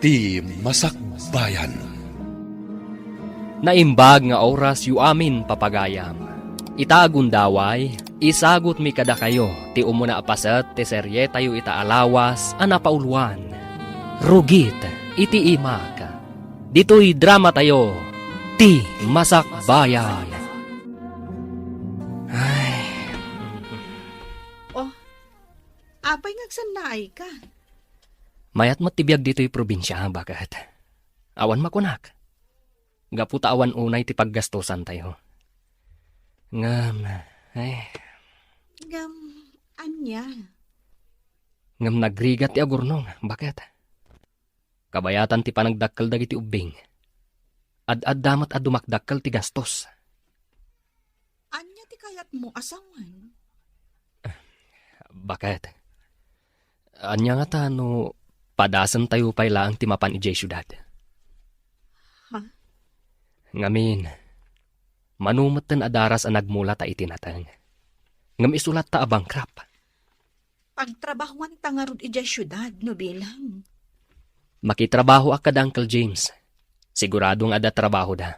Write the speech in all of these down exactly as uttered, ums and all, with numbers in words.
Ti Masakbayan. Naimbag nga orasyo amin, papagayam. Ita a gundaway, isagutmi kadakayo ti umuna a paset ti serietayo ita a lawas a napauloan, Rugit iti Imak. Ditoy dramatayo, Ti Masakbayan. Ay. Oh, apay nga agsannaayka? Mayat met ti biag ditoy probinsia, baket. Awan makunak. Gapu ta awan unay ti paggastosantayo. Ngem, ay. Ngem, ania? Ngem nagrigat ti agurnong, baket. Kabayatan ti panagdakkel dagiti ubbing. Ad-adda met a dumakdakkel ti gastos. Ania ti kayatmo a sawen? Baket. Ania ngata no padasentayo pay laeng ti mapan idiay siudad? Ha? Ngamin, mano metten a daras a nagmula ta iti nateng. Ngem isu latta a bankrupt. Pagtrabahuanta ngarud idiay siudad no bilang. Makitrabahoak kada Uncle James. Sigurado nga adda trabahoda.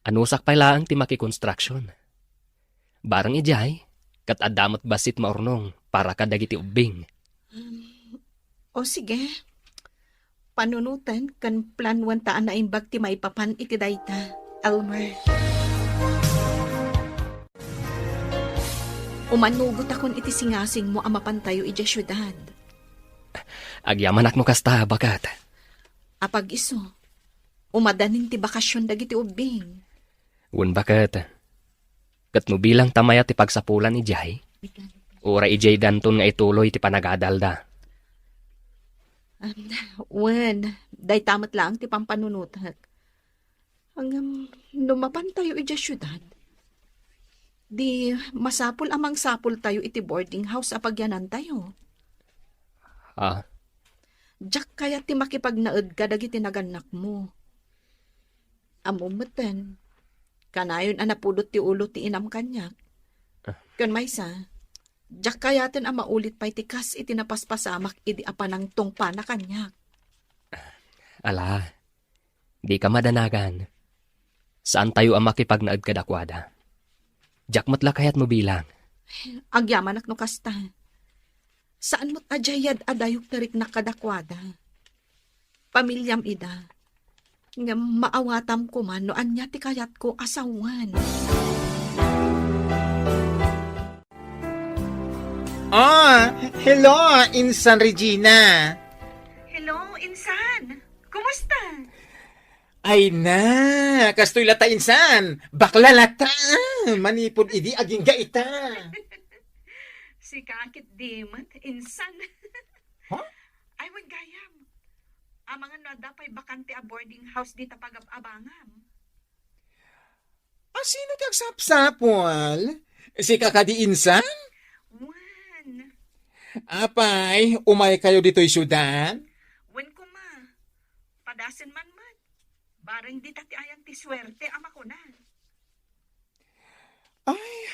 Anusak pay laeng ti makikonstruction. Bareng idiay, ket adda met bassit maurnong para kadagiti ubbing. Um, o sige. Panunoten ken planuenta a naimbag ti maipapan iti dayta, Elmer. Umanugotakon iti singasingmo a mapantayo idiay siudad. Agyamanak no kasta, baket. Apag-isu, umadanin ti bakasion dagiti ubbing. Wen, baket. Ket no bilang ta mayat ti pagsapulan idiay, uray idiay danton nga ituloy ti panagadalda. Um, wen, dayta met laeng ti pampanunotek. Ngem, no mapantayo idiay siudad, di masapul a mangsapultayo iti boarding house a pagyanantayo. Ah? Diak kayat ti makipagnaed kadagiti nagannakmo. Ammom metten, kanayon a napudot ti ulo ti inam kaniak. Ah. Ken maysa, diak kayaten a maulit pay ti kas iti napaspasamak idi a panangtungpana kaniak. Ala, dika madanagan. Saantayo a makipagnaed kadakuada. Diak met la kayat no bilang. Agyamanak no kasta. Saan met a diay yad-adayog ti riknak kadakuada. Pamiliam ida. Ngem maawatam koma no ania ti kayatko a sawen. Ah, hello, Insan Regina. Hello, Insan. Kumusta? Ay na, kastoy latta, Insan. Bakla latta. Manipud idi agingga ita. Sika ket di met, Insan. Ha? Ay, wen gayam. Amangan no adda pay bakante a boarding house dita pagab-abangam. A sino ti agsapsapul? Sika kadi, Insan? Wen. Apay, umaykayo ditoy siudad? Wen koma. Padasen man met. Bareng dita ti ayan ti suerte a makuna. Ay.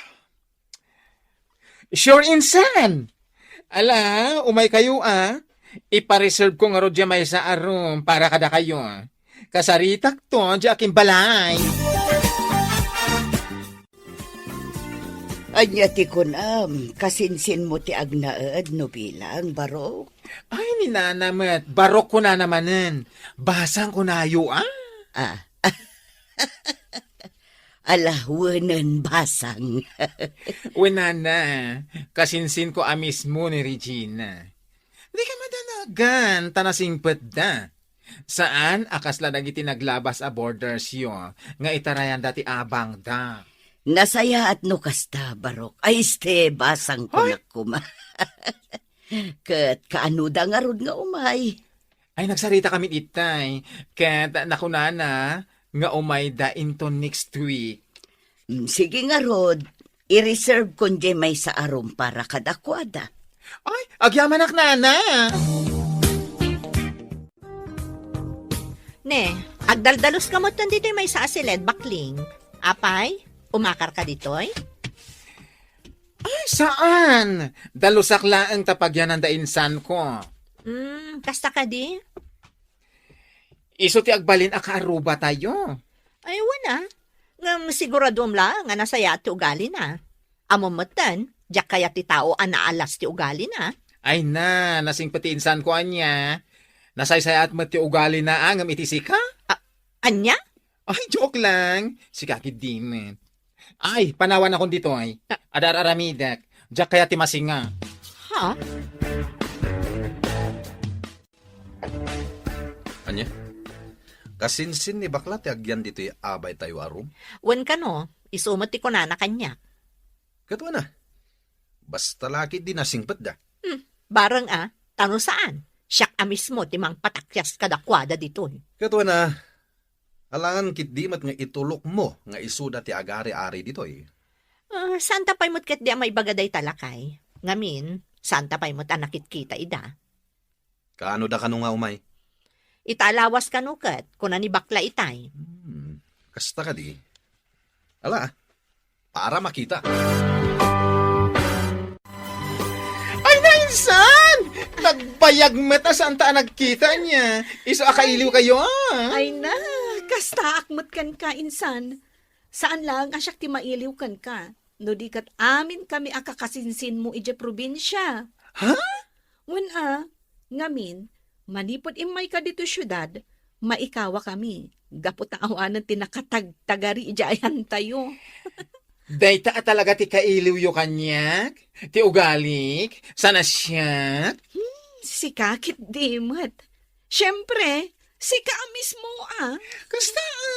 Sure, Insan. Ala, umaykayo a. Ipa-reserve ko ngarud diay maysa a room para kadakayo. Kasaritakto diay akimbalay. Ania ti kunam, kasinsinmo ti agnaed no bilang, barok? Ay, ni nana met, barok kunana manen. Basang kunayo, ah. Ah. Ala, wenen basang. Wen nana, kasinsinko a mismo ni Regina. Dika madanagan, ta nasingpetda. Saan a kasla dagiti naglabas a boardersyo nga itarayanda ti abangda. Nasayaat no kasta, barok. Ay, este, basang kunak koma. Ket kaanoda ngarud nga umay? Ay, nagsarita kami itay. Ket nakunana nga umayda inton next week. Mm, sige ngarud, i-reserve kon diay maysa a room para kadakuada. Ay, agyamanak, nana! Ne, agdaldalos ka met ditoy maysa a siled, bakling. Apay, umakar ka ditoy? Ay, saan? Dalusak laeng ta pagyanan da insanko. Hmm, kasta kadi? Isu ti agbalin a kaarrubatayo. Ay, wen a. Ngem siguradom laeng a nasayaat ti ugalina. Ammom metten, diak kayat ti tao a naalas ti ugalina. Ay na, nasingpet ti insanko ania. Nasaysayaat met ti ugalina, a, ngem iti sika? A-, ania? Ay, joke lang. Sika ketdi met. Ay, panawanakon ditoy. Ah. Adda ar-aramidek. Diak kayat ti masinga. Ha? Ania? Kasinsin ni bakla ti agyan ditoy abaytayo a room? Wen kano, isu met ti kunana kaniak. Ket wen a. Basta la ketdi nasingpetda. Hmm, bareng a, ta no saan, siak a mismo ti mangpatakyas kadakuada ditoy. Ket wen a, alangan ketdi met nga itulokmo nga isuda ti agari-ari ditoy. Ah, saanta pay met ketdi a maibaga dayta, lakay. Ngamin, saanta pay met a nakitkita ida. Kaano da kano nga umay? Ita a lawas kano ket, kuna ni bakla itay. Hmm, kasta kadi. Ala, para makita. Ay, na, insan! Nagbayag met a saanta a nagkita ania. Isu a kailiwkayo, a. Ay na, kastaak met kenka, insan. Saan laeng a siak ti mailiw kenka, no di ket aminkami a kakasinsinmo idiay probinsia. Ha? Wen a, ngamin, manipud immayka ditoy siudad, maikawakami, gapu ta awanen ti nakatagtagari idiay ayantayo. Dayta a talaga ti kailiwyo kaniak? Ti ugalik? Sana siak? Hmm, sika ketdi met. Siempre, sika a mismo, a. Kasta, a.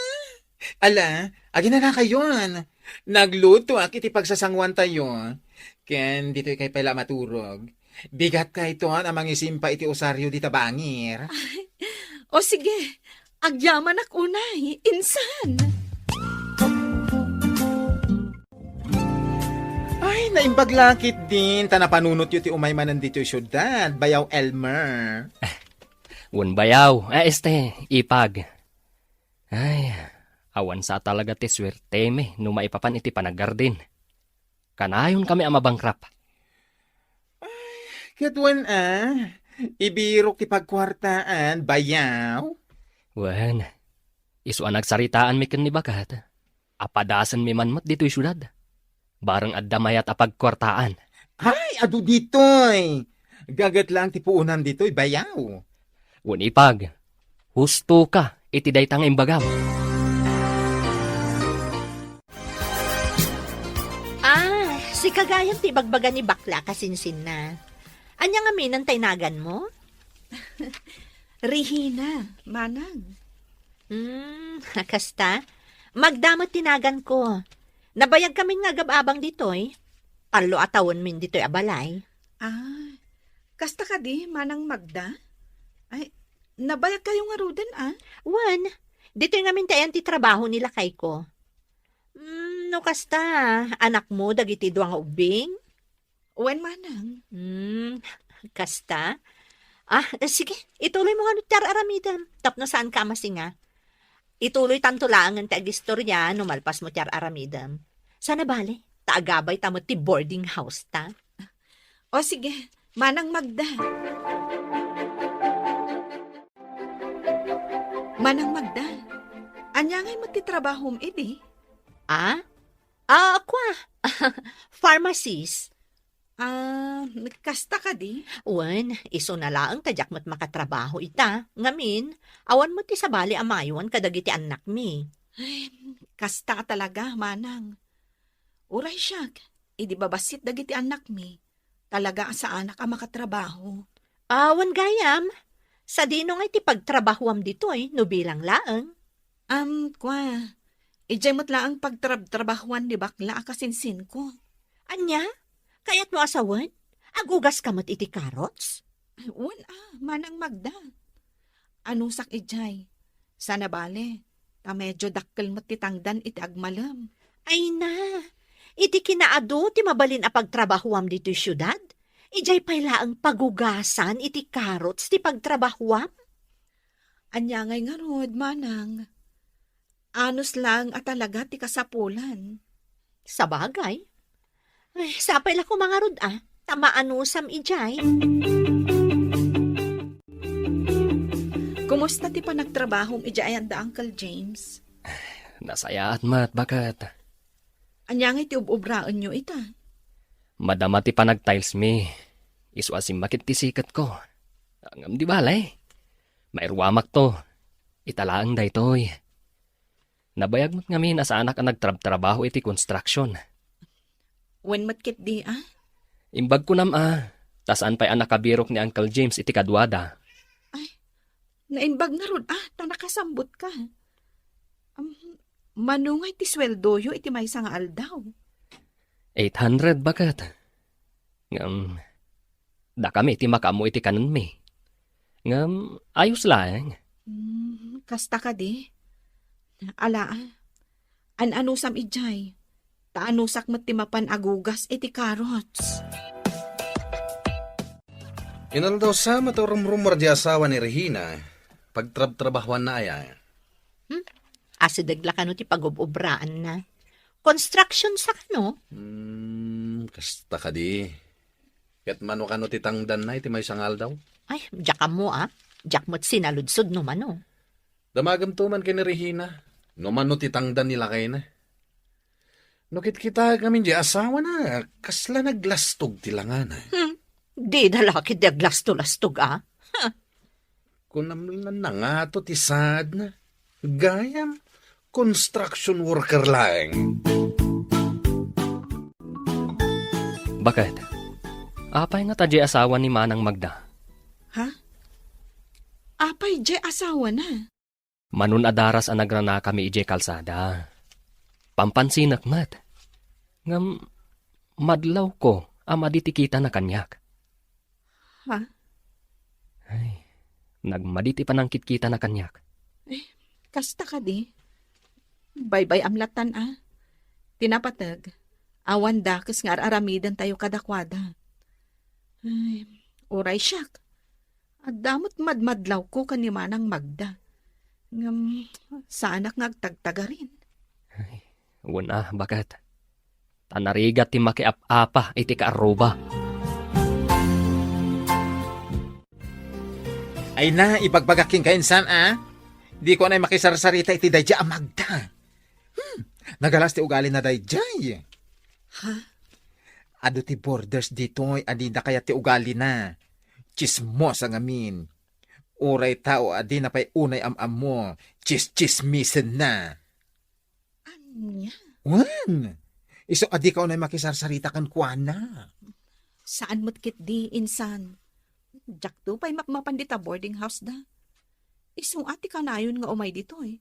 Ala, aginanakayon. Naglutoak iti pagsasanguantayo. Ken ditoykay pay la maturog. Bigatkayton a mangisimpa iti usario dita bangir. O sige, agyamanak unay, insan. Ay, naimbag la ketdin ta napanunotyo ti umay manen ditoy siudad, Bayaw Elmer. Wen, Bayaw, a, este, Ipag. Ay, awan sa talaga ti suertemi no maipapan iti panagardin. Kanayonkami a mabankrupt. Ay, ket wen a, ibirok ti pagkuartaan, Bayaw. Wen, isu a nagsaritaanmi ken ni Bakat, apadasenmi man met ditoy siudad. Bareng adda mayat a pagkuartaan. Ay, adu ditoy! Gaget laeng ti puonam ditoy, Bayaw. Wen, Ipag, husto ka iti dayta nga imbagam. Ah, sika gayam ti ibagbaga ni bakla a kasinsinna. Ania ngamin ti naganmo? Regina, manang. Hmm, kasta? Magda met ti naganko. Nabayagkamin nga agab-abang ditoy. Tallo a tawenmin ditoy a balay. Ah, kasta kadi, Manang Magda? Ay, nabayagkayo ngaruden, a? Wen, ditoy ngamin ti ayan ti trabaho ni lakayko. Hmm, no kasta, anakmo dagiti dua nga ubbing? Wen, manang. Hmm, kasta? Ah, eh, sige, ituloymo ngano ti ar-aramidem tapno saanka a masinga. Ituloytanto laengen ti agistoria no malpasmo ti ar-aramidem. Sana bale, ta agabayta met ti boarding house ta. O sige, Manang Magda. Manang Magda, ania ngay met ti trabahom idi? Ah? Ah, kua? Pharmacist. Ah, kasta kadi? Wen, isuna laeng ta diak met makatrabaho ita. Ngamin, awan met ti sabali a maywan kadagiti annakmi. Ay, kasta a talaga, manang. Uray siak, idi babassit dagiti annakmi, talaga a saanak a makatrabaho. Awan gayam, sadino ngay ti pagtrabahoam ditoy no bilang laeng? Am, kua, idiay met laeng pagtrabtrabahoan ni bakla a kasinsinko. Ania? Kayatmo a sawen? Agugaska met iti carrots? Ay, wen a, Manang Magda. Anusak idiay. Sana bale, ta medio dakkel met ti tangdan iti agmalem. Ay na, iti kinaadu ti mabalin a pagtrabahoam ditoy siudad, idiay pay laeng pagugasan iti carrots ti pagtrabahoam? Ania ngay ngarud, manang? Anus laeng a talaga ti kasapulan. Sabagay. Ay, sapay la koma ngarud a, ta maanusam idiay. Kumusta ti panagtrabahom idiay ayan da Uncle James? Nasayaat met, baket. Ania ngay ti ub-ubraenyo ita? Madama ti panag-tiles mi. Isu a simmakit ti siketko. Ngem di bale. Mairuamakto. Ita laeng daytoy. Nabayag met ngamin a saanak a nagtrabtrabaho iti construction. Wen met ketdi, a? Imbag kunam a, ta saan pay a nakabirok ni Uncle James iti kaduada. Ay, naimbag ngarud a, ta nakasambutka. Am, mano ngay ti sueldoyo iti maysa nga aldaw? Eight hundred, baket. Ngem, dakami ti makaammo iti kanenmi. Ngem, ayos laeng. Hmm, kasta kadi? Ala, a. An-anusam idiay. Ta anusak met ti mapan agugas iti carrots. Inaldaw sa met a rumrummuar di asawa ni Regina, pagtrabtrabahuanna aya. Hmm? Asideg la kano ti pagub-ubraanna. Construction sa kano? Hmm, kasta kadi. Ket mano kano ti tangdanna iti maysa nga aldaw? Ay, diak ammo, a. Diak met sinaludsod no mano. Damagem to man ken ni Regina, no mano ti tangdan ni lakayna. No kitkitaek ngamin di asawana, kasla naglastog ti langana. Hmm, dida la ketdi aglasto-lastog, a. Huh. Kunam la nangato ti saadna. Gayam, construction worker laeng. Baket, apay ngata diay asawa ni Manang Magda? Ha? Apay diay asawana? Mano a daras a nagranakami idiay kalsada. Pampansinek met. Ngem madlawko a madi ti kitana kaniak. Ha? Ay, nagmadi ti panangkitkitana kaniak. Eh, kasta kadi? Baybay-am lattan a. Ti napateg, awan dakes nga ar-aramidentayo kadakuada. Ay, uray siak. Adda met madmadlawko ken ni Manang Magda. Ngem, saanak nga agtagtagarin. Ay, wen a, baket. Ta narigat ti makiap-apa iti kaarruba. Ay na, ibagbagak kenka insan, a. Diko anay makisarsarita iti daydiay a Magda. Hmm, nagalas ti ugalina daydiay. Ha? Adu ti borders ditoy a dida kayat ti ugalina. Tsismosa ngamin. Uray tao a dina pay unay am-ammo, tsistsismisenna. Ania? Wen, isu a dika unay makisarsarita kenkuana. Saan met ketdi, insan. Diakto pay mapmapan dita boarding house da. Isu a ti kanayon nga umay ditoy.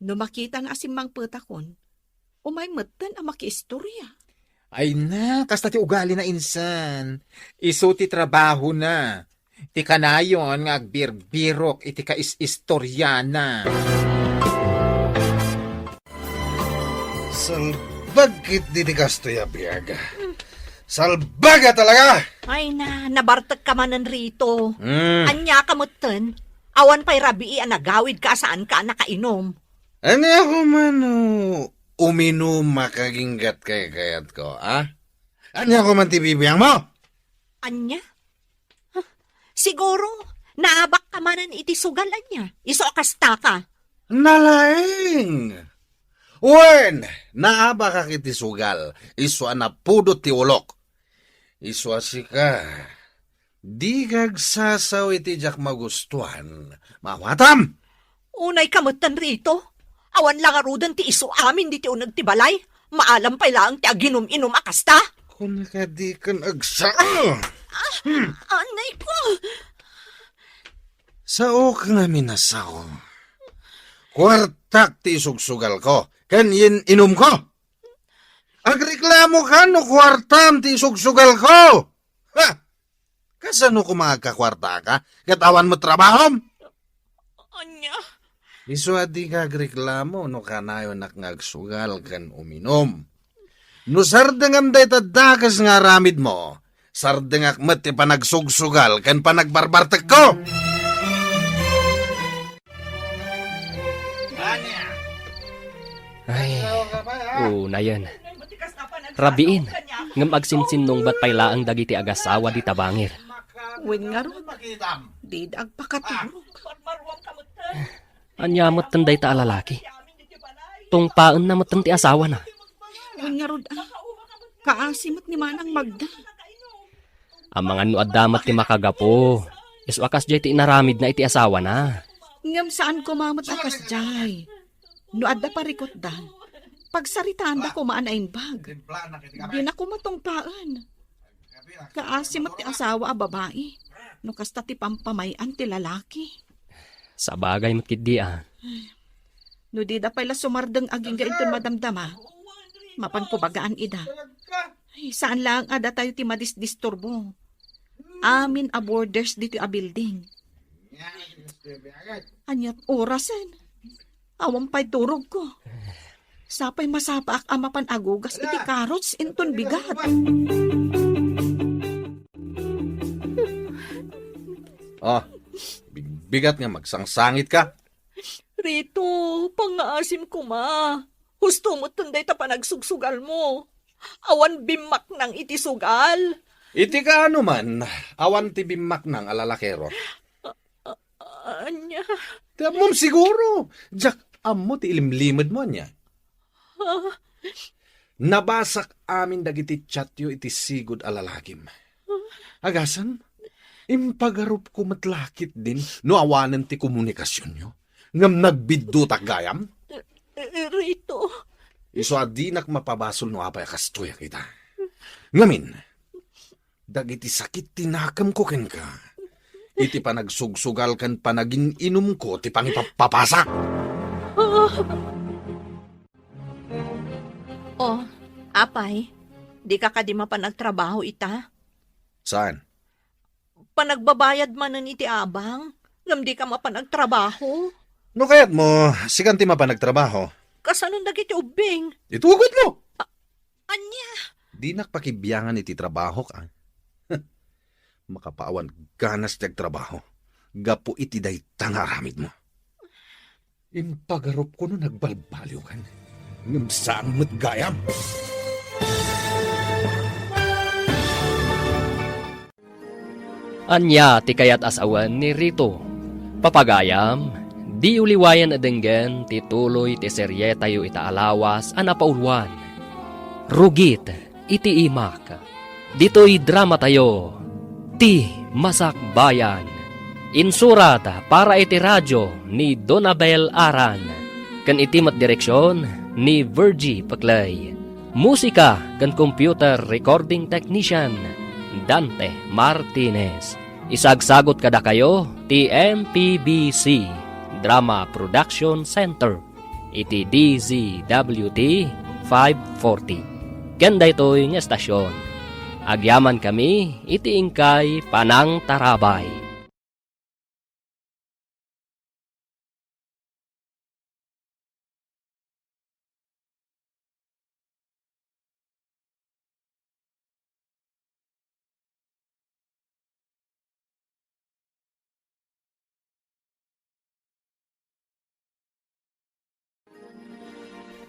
No makitana a simmangpetakon, umay metten a makiistoria. Ay na, kasta ti ugalina insan. Isu ti trabahona. Ti kanayon nga agbirbirok iti kais-istoriana. Salbag ketdi ti kastoy a biag. Salbaga talaga! Ay na, nabartekka manen, Rito. Mm. Ania ka metten? Awan pay rabii a nagawidka a saanka a nakainom. Ania ko man no uminum a kaginggat kaykayatko, a? Ania ko man ti bibiangmo? Ania? Huh, siguro, naabakka manen iti sugal, ania? Isu a kastaka. Nalaing! Wen, naabakak iti sugal, isu a napudot ti ulok. Isu a sika, dika agsasao iti diak magustuan, maawatam! Unayka metten, Rito. Awan la ngaruden ti isu amin ditoy uneg ti balay. Maalam pay laeng ti aginum-inum a kasta. Kunaka dikan agsao. Ah, anay ko. Saok ngamin a sao. Kuartak ti isugsugalko ken yen-inumko. Agreklamoka no kuartam ti isugsugalko. Ha? Kasano koma agkakuartaka ket awan met trabahom? Ania? Isu a dika agreklamo no kanayonak nga agsugal ken uminum. No sardengam dayta dakes nga aramidmo, sardengak met ti panagsugsugal ken panagbarbartekko. Ay, unayen. Rabiin, ngem agsinsinnungbat pay laeng dagiti agasawa dita bangir. Wen ngarud, dida agpakaturog. Ania metten dayta a lalaki? Tungpaenna metten ti asawana. Ngarud, ah, kaasi met ni Manang Magda. Amangan no adda met ti makagapu. Isu a kasdiay ti inaramidna iti asawana. Ngem saan koma met a kasdiay. No adda parikutda, pagsaritaanda koma a naimbag. Dina koma tungpaen. Kaasi met ti asawa a babai, no kasta ti pampamay-an ti lalaki. Sabagay met ketdi, a. No dida pay la sumardeng agingga inton madamdama, mapanko bagaan ida. Ay, saan laeng a datayo ti madisdisturbo. Amin a boarders ditoy a building. Aniat orasen? Awan pay turogko. Sapay masapaak a mapan agugas iti carrots inton bigat. Ah, bigbigat nga magsangsangit ka. Rito, pangngaasim koma. Husto metten dayta panagsugsugalmo. Awan bimmaknang iti sugal. Iti kaano man, awan ti bimmaknang a lalakero. A-, a-, ania? Ti ammom siguro. Diak ammo ti ilimlimedmo, ania? Ah. Nabasak amin dagiti chatyo iti sigud a lalakim. Agasem, impagarupko met la ketdin no awanen ti komunikasionyo. Ngem nagbiddutak gayam? Eh, eh, Rito. Isu a dinak mapabasol no apay a kastoyak ita. Ngamin, dagiti sakit ti nakemko kenka, iti panagsugsugal ken panagin-inumko ti pangipappapasak. Ah. Oh, apay, dika kadi mapan agtrabaho ita? Saan? Panagbabayad manen iti abang, ngem dika mapan agtrabaho. No kayatmo, sikan ti mapan agtrabaho. Kasanon dagiti ubbing? Itugotmo! A-, ania? Dinak pakibiangan iti trabahok, a. Makapaawan ganas ti agtrabaho gapu iti dayta nga aramidmo. Impagarupko no nagbalbaliwkan. Ngem saan met gayam. Ania ti kayat a sawen ni Rito? Papagayam, diyo liwayan a denggen ti tuloy ti serietayo ita a lawas a napauluan, Rugit iti Imak. Ditoy dramatayo, Ti Masakbayan. Insurat para iti radio ni Donabel Aran, ken iti met direksion ni Virgie Peclay. Musika ken computer recording technician, Dante Martinez. Isagsagot kadakayo ti M P B C Drama Production Center iti D Z W T five forty. Ken daytoy nga estasion, agyamankami iti inkay panangtarabay.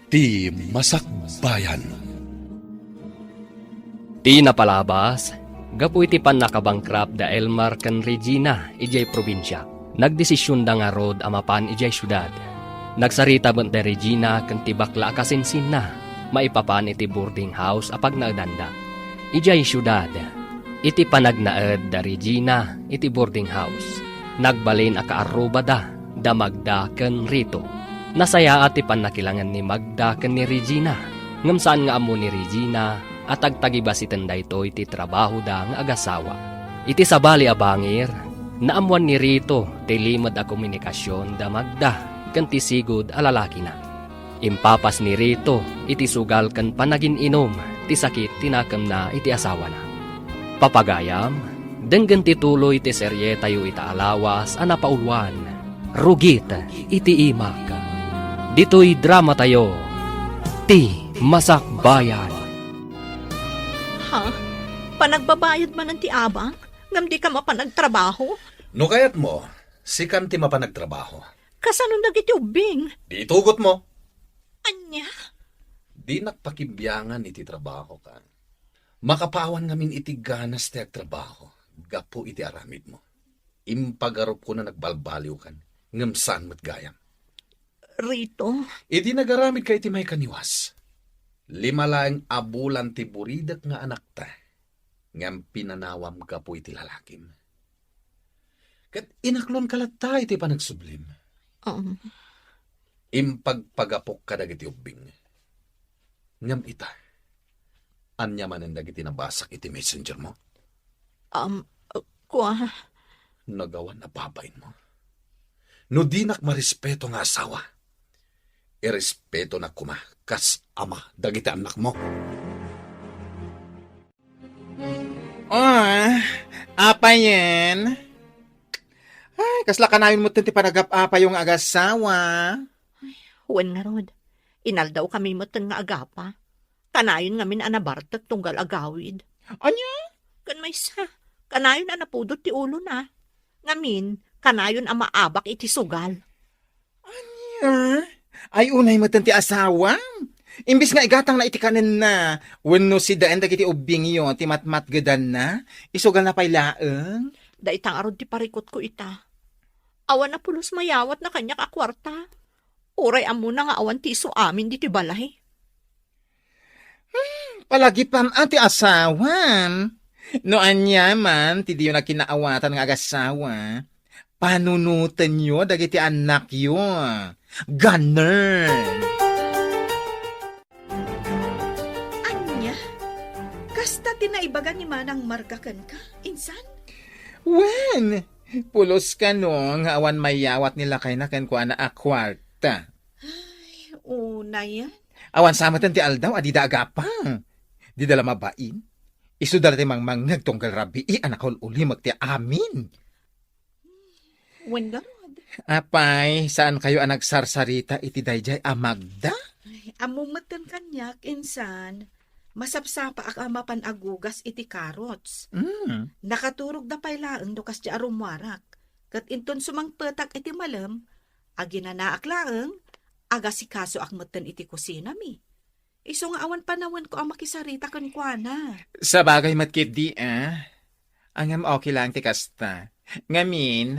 Ti Masakbayan. Ti napalabas, gapu iti pannakabankrupt da Elmar ken Regina idiay probinsia, nagdesisionda ngarud a mapan idiay siudad. Nagsarita met da Regina ken ti bakla a kasinsinna maipapan iti boarding house a pagnaedanda. Idiay siudad, iti panagnaed da Regina iti boarding house, nagbalin a kaarrubada da Magda ken Rito. Nasayaat ti pannakilangen ni Magda ken ni Regina, ngem saan nga ammo ni Regina a tagtagibasiten daytoy ti trabahoda nga agasawa. Iti sabali a bangir, naammoan ni Rito ti limed a komunikasion da Magda ken ti sigud a lalakina. Impapas ni Rito iti sugal ken panagin-inum ti sakit ti nakemna iti asawana. Papagayam, denggen ti tuloy ti serietayo ita a lawas a napauluan, Rugit iti Imak. Ditoy dramatayo, Ti Masakbayan. Ha? Panagbabayad manen ti abang? Ngem dika mapan agtrabaho? No kayatmo, sikan ti mapan agtrabaho. Kasano dagiti ubbing? Di itugotmo. Ania? Dinak pakibiangan iti trabahok. Makapawan ngamin iti ganas ti agtrabaho gapu iti aramidmo. Impagarupko no nagbalbaliwkan. Ngem saan met gayam. Rito. Idi nagaramidka iti maikaniwas, lima laeng a bulan ti buridek nga anakta, ngem pinanawam gapu iti lalakim. Ket inaklonka latta iti panagsublim. Um. Impagpagapok kadagiti ubbing. Ngem ita, ania manen dagiti nabasak iti messenger mo? Um, kua. Nagawan a babain mo. No dinak marespeto nga asawa, irespetonak koma kas ama dagiti annakmo. Ah, apayen? Ay, kasla kanayon metten ti panagap-apayo nga agasawa. Wen ngarud, inaldawkami metten nga agapa. Kanayon ngamin a nabartek tunggal agawid. Ania? Ken maysa, kanayon a napudot ti ulona. Ngamin, kanayon a maabak iti sugal. Ania? Ay, unay metten ti asawam. Imbes nga igatangna iti kanenna, wenno sidaen dagiti ubbingyo ti matmatgedanna, isugalna pay laeng. Dayta ngarud ti parikutko ita. Awan a pulos mayawatna kaniak a kuarta. Uray ammona nga awan ti isu amin ditoy balay. Hmm, palagipam a ti asawam. No ania man ti diyo nagkinaawatan nga agasawa, panunotenyo dagiti annakyo. Ganern! Ania? Kasta ti naibaga ni Manang Marga kenka, insan? Wen, pulos kano nga awan mayawat ni lakayna kenkuana a kuarta. Ay, unayen. Awan sa metten ti aldaw a dida agapa. Dida la mabain. Isuda la ti mangmangngeg tunggal rabii a nakaul-ulimek ti amin. Wen ngarud. Apay, saankayo a nagsarsarita iti daydiay a Magda? Ay, ammom metten kaniak, insan. Masapsapaak a mapan agugas iti carrots. Mm. Nakaturogda pay laeng no kasdi a rummuarak. Ket inton sumangpetak iti malem, aginanaak laeng, agasikasoak metten iti kusinami. Isu nga awan panawenko a makisarita kenkuana. Sabagay met ketdi, a. Ngem okay laeng ti kasta. Ngamin,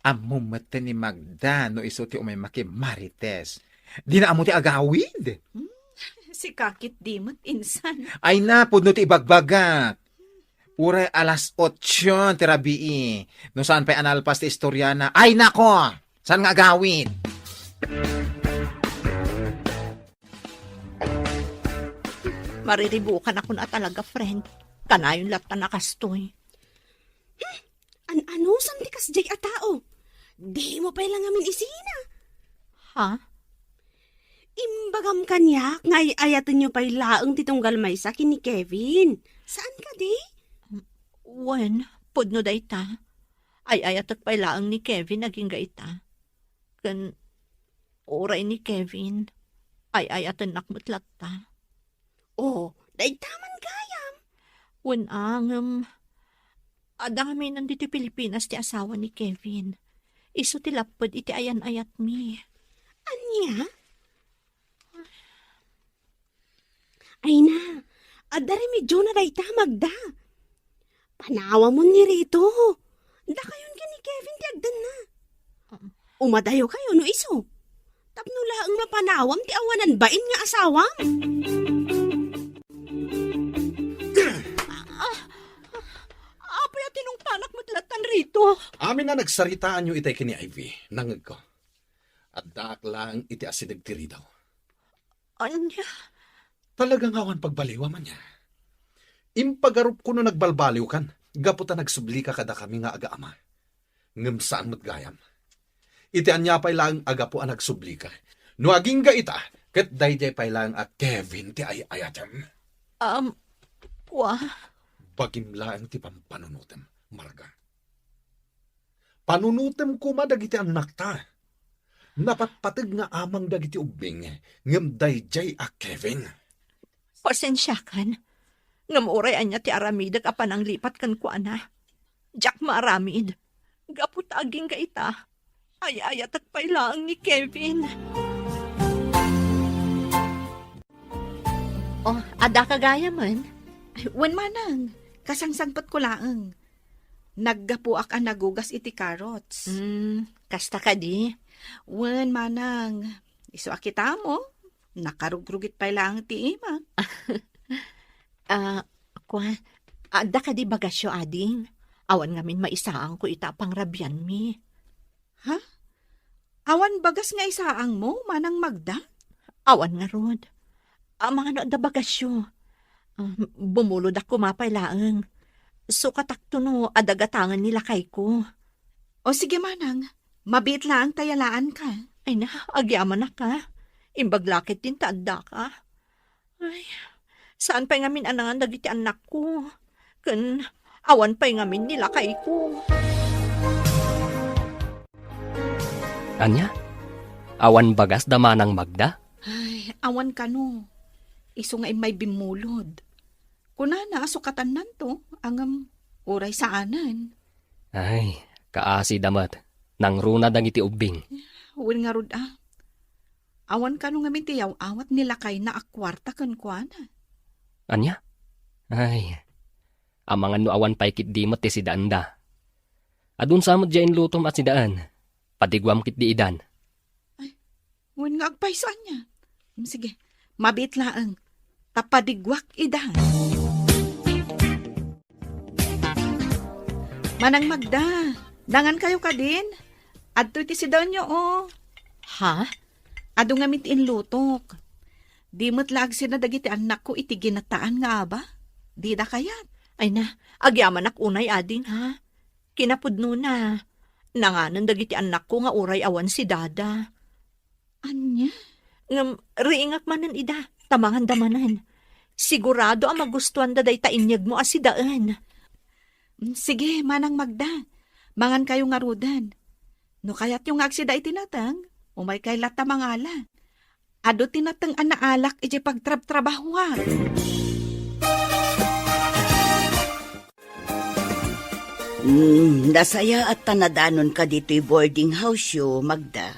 ammom met ni Magda no isu ti umay makimarites. Dina ammo ti agawid. Hmm, sika ketdi met, insan. Ay na, pudno ti ibagbagak. Uray alas otso ti rabii. No saan pay a nalpas ti istoriana. Ay nako! Saan nga agawid? Mariribukanakon a talaga, friend. Kanayon latta a kastoy. Hmm, an-anusan ti kasdiay a tao? Dimo pay la ngamin isina. Ha? Imbagam kaniak nga ay-ayatenyo pay laeng ti tunggal maysa ken ni Kevin. Saan kadi? Wen, pudno dayta. Ay-ayatek pay laeng ni Kevin agingga ita. Ken uray ni Kevin, ay-ayatennak met latta. Oh, dayta man gayam. Wen a, ngem, adda ngamin ditoy Pilipinas ti asawa ni Kevin. Isu ti lapped iti ayan-ayatmi. Ania? Ay na, adda remedyona dayta, Magda. Panawamon ni Rito. Dakayon ken ni Kevin ti agdanna. Umadayokayo no isu. Tapno laeng mapanawam ti awanan bain nga asawam. Ah, apay a tinungpanak met lattan, Rito? Amin a nagsaritaanyo itay ken ni Ivy, nangngegko. Addaak laeng iti asideg ti ridaw. Ania? Talaga nga awan pagbaliwam, ania? Impagarupko no nagbalbaliwkan, gapu ta nagsublika kadakami nga agaama. Ngem saan met gayam. Iti ania pay laeng a gapu a nagsublika. No agingga ita, ket daydiay pay laeng a Kevin ti ay-ayatem. Um, kua? Bagim laeng ti pampanunotem, Marga. Panunotem koma dagiti annakta. Napatpateg nga amang dagiti ubbing, ngem daydiay a Kevin. Pasensiakan, ngem uray ania ti aramidek a pananglipat kenkuana, diak maaramid. Gapu ta agingga ita, ay-ayatek pay laeng ni Kevin. Oh, adda ka gayamen? Ay, wen manang, kasangsangpetko laeng. Naggapuak a nagugas iti carrots. Mm, Kasta kadi? Wen, manang. Isu a kitamo, nakarugrugit pay laeng ti imak. Ah, kua, adda kadi bagasyo, ading? Awan ngamin maisaangko ita a pangrabianmi. Ha? Awan bagas nga isaangmo, Manang Magda? Awan ngarud. Amangan no adda bagasyo. Ah, bumulodak koma pay laeng. Sukatakto no adda gatangen ni lakayko. O sige, manang. Mabiit laeng ta yalaanka. Ay na, agyamanak, a. Imbag la ketdin ta addaka. Ay, saan pay ngamin a nangan dagiti annakko? Ken awan pay ngamin ni lakayko. Ania? Awan bagas da Manang Magda? Ay, awan kano. Isu nga immay bimmulod. Kunana a sukatannanto, ngem uray saanen. Ay, kaasida met. Nangruna dagiti ubbing. Wen ngarud a. Awan kano ngamin ti yaw-awat ni lakayna a kuarta kenkuana. Ania? Ay, amangan no awan pay ketdi met ti sidaenda. Adun sa met diay inlutom a sidaen. Padiguam ketdi idan. Ay, wen nga agpayso ania. Mm, sige, mabiit laeng. Ta padiguak idan. Manang Magda, nangankayo kadin? Adtoy ti sidaenyo, o. Ha? Adu ngamin ti inlutok. Di met la agsina dagiti annakko iti ginataan nga aba? Dida kayat? Ay na, agyamanak unay, ading, ha? Kinapudnona, nanganen dagiti annakko nga uray awan si Dada. Ania? Ngem, riingak manen ida, ta manganda manen. Sigurado a magustuanda dayta inyegmo a sidaen. Mm, sige, Manang Magda. Mangankayo ngaruden. No kayatyo nga agsida iti nateng, umaykay latta mangala. Adu ti nateng a naalak idiay pagtrabtrabahoak. Mm, nasayaat ta nadanonka ditoy boarding house-yo, Magda.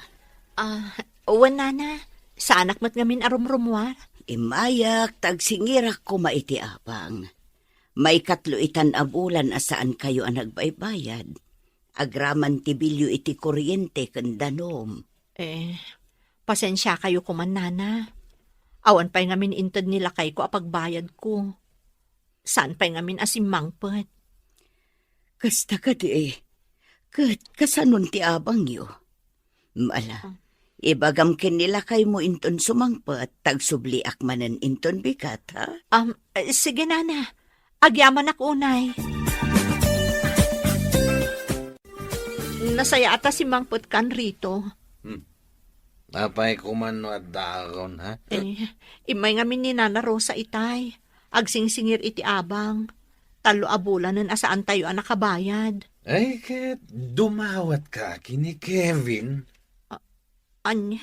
Ah, wen, nana. Saanak met ngamin a rumrumuar. Immayak ta agsingirak koma iti abang. Maikatlo itan a bulan a saankayo a nagbaybayad. Agraman ti bilyo iti kuryente ken danum. Eh, pasensiakayo koman, nana. Awan pay ngamin inted ni lakayko a pagbayadko. Saan pay ngamin a simmangpet. Kasta kadi, ket kasanon ti abangyo? Ala, ah, ibagam ken ni lakaymo inton sumangpet, ta agsubliak manen inton bigat, ha? Um, eh, sige, nana. Agyamanak unay. Nasayaat a simmangpetkan, Rito. Hmm. Apay koman no addaakon, ha? Eh, immay ngamin ni Nana Rosa itay. Agsingsingir iti abang. Tallo a bulanen a saantayo a nakabayad. Ay, ket dumawatka ken ni Kevin. A-, ania?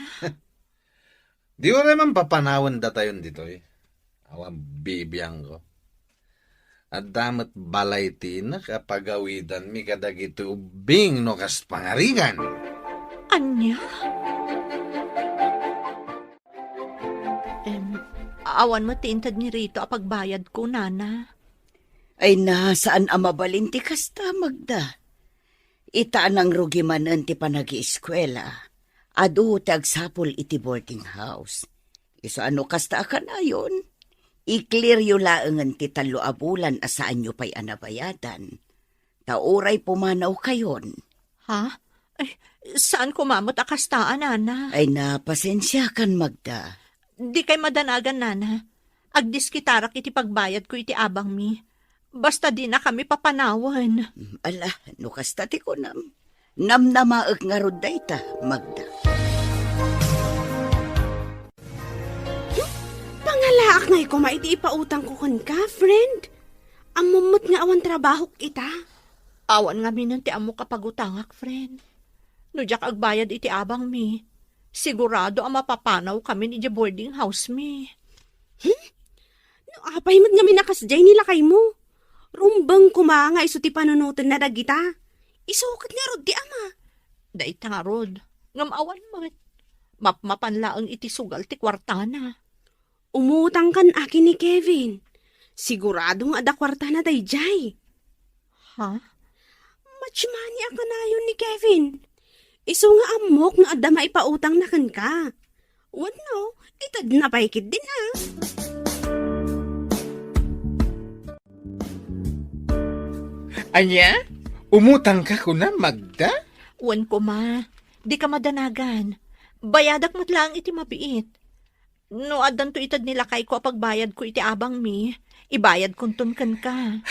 Di uray man papanawen datayon ditoy. Awan bibiangko. Adda met balay ti inak a pagawidanmi kadagiti ubbing no kas pangarigan. Ania? Em, awan met ti inted ni Rito a pagbayadko, nana. Ay na, saan a mabalin ti kasta, Magda. Ita a nangrugi manen ti panagieskuela, adu ti agsapul iti boarding house. Isu a no kasta a kanayon, i-clearyo laengen ti tallo a bulan a saanyo pay a nabayadan. Ta uray pumanawkayon. Ha? Ay, saan koma met a kasta, nana? Ay na, pasensiakan, Magda. Dikay madanagan, nana. Agdiskitarak iti pagbayadko iti abangmi. Basta dinakami papanawen. Mm, ala, no kasta ti kunam, namnamaek ngarud dayta, Magda. Pangalaak ngay koma iti ipautangko kenka, friend. Ammom met nga awan trabahok ita. Awan ngaminen ti ammok a pagutangak, friend. No diak agbayad iti abangmi, sigurado a mapapanawkamin idiay boarding house mi. Hmm? No apay met ngamin a kasdiay ni lakaymo? Rumbeng koma nga isu ti panunotenna dagita. Isu ket ngarud ti ama. Dayta ngarud, ngem awan met. Mapmapan laeng iti sugal ti kuartana. Umutangkan a ken ni Kevin. Sigurado nga adda kuartana daydiay. Ha? Match money a kanayon ni Kevin. Isu nga ammok nga adda maipautangna kenka. Wenno, itedna pay ketdin a. Ania? Umutangka kunam, Magda? Wen koma, dika madanagan. Bayadak met laeng iti mabiit. No addanto ited ni lakayko a pagbayadko iti abangmi, ibayadkonton kenka.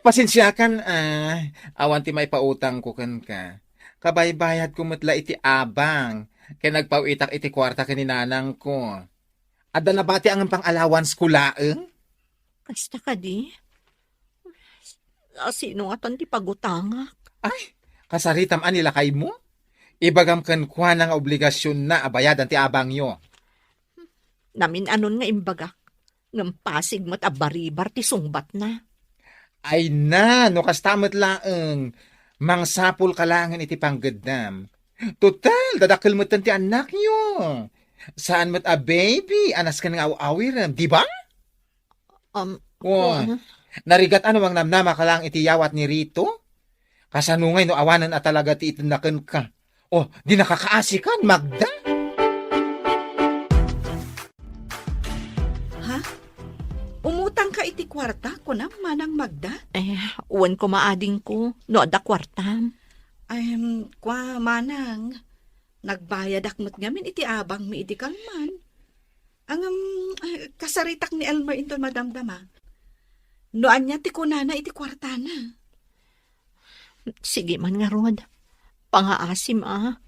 Pasensiakan a, awan ti maipautangko kenka. Kabaybayadko met la iti abang, ken nagpaw-itak iti kuarta ken ni nanangko. Adda nabati a ngem pang-allowance-ko laeng? Kasta kadi? A, sino ngatan ti pagutangak? Ay, kasaritam a ni lakaymo? Ibagam kenkuana nga obligasionna a bayadan ti abangyo. Namin-anon nga imbagak, ngem pasig met a baribar ti sungbatna. Ay na, no kasta met laeng, mangsapulka laengen iti panggeddam. Total, dadakkel metten ti annakyo. Saan met a baby a nasken nga aw-awirem, di ba? Um, Oh, kuan. Narigat a no mangnamnamaka laeng iti yawat ni Rito? Kasano ngay no awanen a talaga ti itedna kenka? Oh, di nakakaasikan, Magda? Ha? Umutangka iti kuarta, kunam, Manang Magda? Eh, wen koma adingko, no adda kuartam. Em, kua, Manang, nagbayadak met ngamin iti abangmi idi kalman. Ngem, eh, kasaritak ni Elmer inton madamdama. No ania ti kunana iti kuartana? Sige man ngarud. Pangaasim a.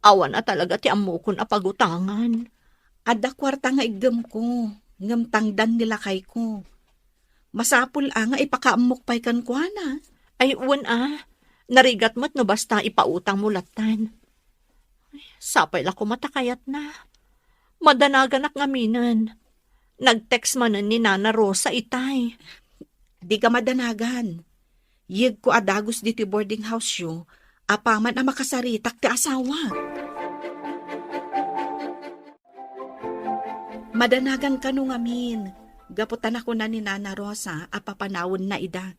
Awan a talaga ti ammokon a pagutangan. Adda kuarta nga iggemko, ngem tangdan ni lakayko. Masapul a nga ipakaammok pay kenkuana. Ay, wen a. Narigat met no basta ipautangmo lattan. Sapay la koma ta kayatna. Madanaganak ngaminen. Nag-text manen ni Nana Rosa itay. Dika madanagan. Yegko a dagus ditoy boarding house-yo, apaman a makasaritak ti asawa. Madanagan kano ngamin, gapu ta nakuna ni Nana Rosa a papanawenna ida.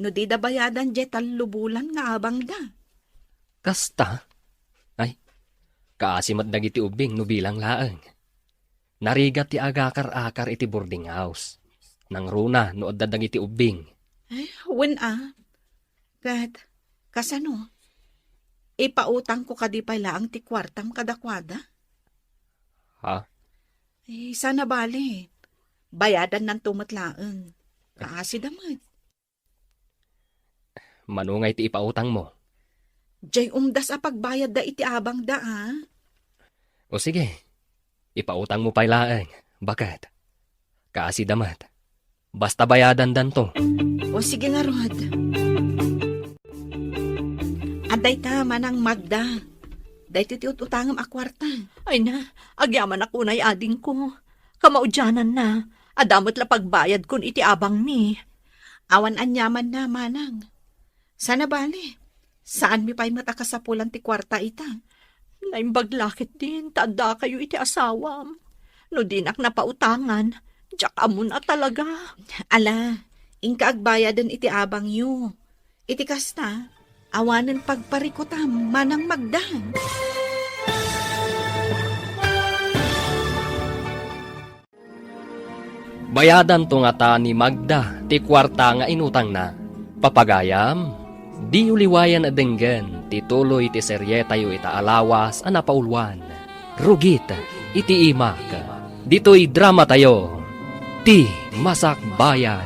No dida bayadan diay tallo bulan nga abangda. Kasta? Ay, kaasi met dagiti ubbing no bilang laeng. Narigat ti agakar-akar iti boarding house. Nangruna no adda dagiti ubbing. Ay, wen a. Ket, kasano? Ipautangko kadi pay laeng ti kuartam kadakuada? Ha? Eh, sana bale. Bayadannanto met laeng. Kaasida met. Mano ngay ti ipautangmo? Diay umdas a pagbayadda iti abangda, a? O sige, ipautangmo pay laeng, baket. Kaasida met. Basta bayadandanto. O sige ngarud. Adda ita, Manang Magda. Daytoy ti ut-utangem a kuarta. Ay na, agyamanak unay adingko. Kamaudiananna, adda met la pagbayadkon iti abangmi. Awan aniamanna, Manang. Sana bale, saanmi pay met a kasapulan ti kuarta ita. Naimbag la ketdin ta addakayo iti asawam. No dinak napautangan, diak ammon a talaga. Ala, inka agbayaden iti abangyo. Iti kasta, awanen pagparikutam, Manang Magda. Bayadanto ngata ni Magda ti kuarta nga inutangna. Papagayam, diyo liwayan a denggen ti tuloy ti serietayo ita a lawas a napauluan, Rugit iti Imak. Ditoy dramatayo, Ti Masakbayan.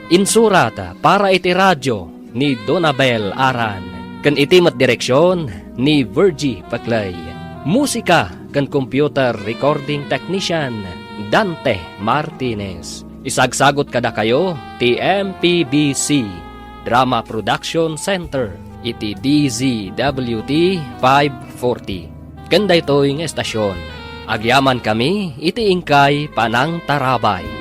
Insurat para iti radio ni Donabel Aran, ken iti met direksion ni Virgie Paclay. Musika ken computer recording technician, Dante Martinez. Isagsagot kadakayo ti M P B C Drama Production Center iti D Z W T five forty. Ken daytoy nga estasion, agyamankami iti inkay panangtarabay.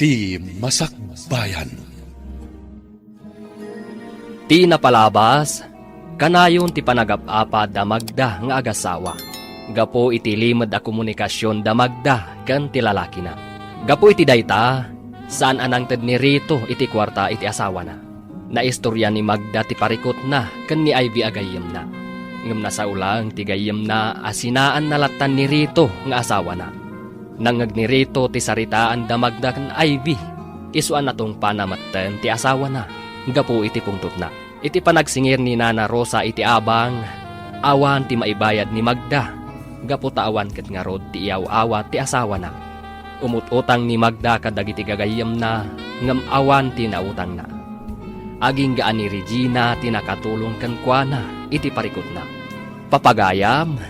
Ti Masakbayan. Ti napalabas, kanayon ti panagap-apa da Magda nga agasawa, gapu iti limed a komunikasion da Magda ken ti lalakina. Gapu iti dayta, saan a nangted ni Rito iti kuarta iti asawana. Naistorya ni Magda ti parikutna ken ni Ivy a gayyemna. Ngem nasao laeng ti gayyemna a sinaanna lattan ni Rito nga asawana. Nangngeg ni Rito ti saritaan da Magda ken Ivy, isu a natungpana metten ti asawana gapu iti pungtotna. Iti panagsingir ni Nana Rosa iti abang, awan ti maibayad ni Magda, gapu ta awan ket ngarud ti iyaw-awat ti asawana. Umut-utang ni Magda kadagiti gagayyemna, ngem awan ti nautangna. Agingga a ni Regina ti nakatulong kenkuana iti parikutna. Papagayam,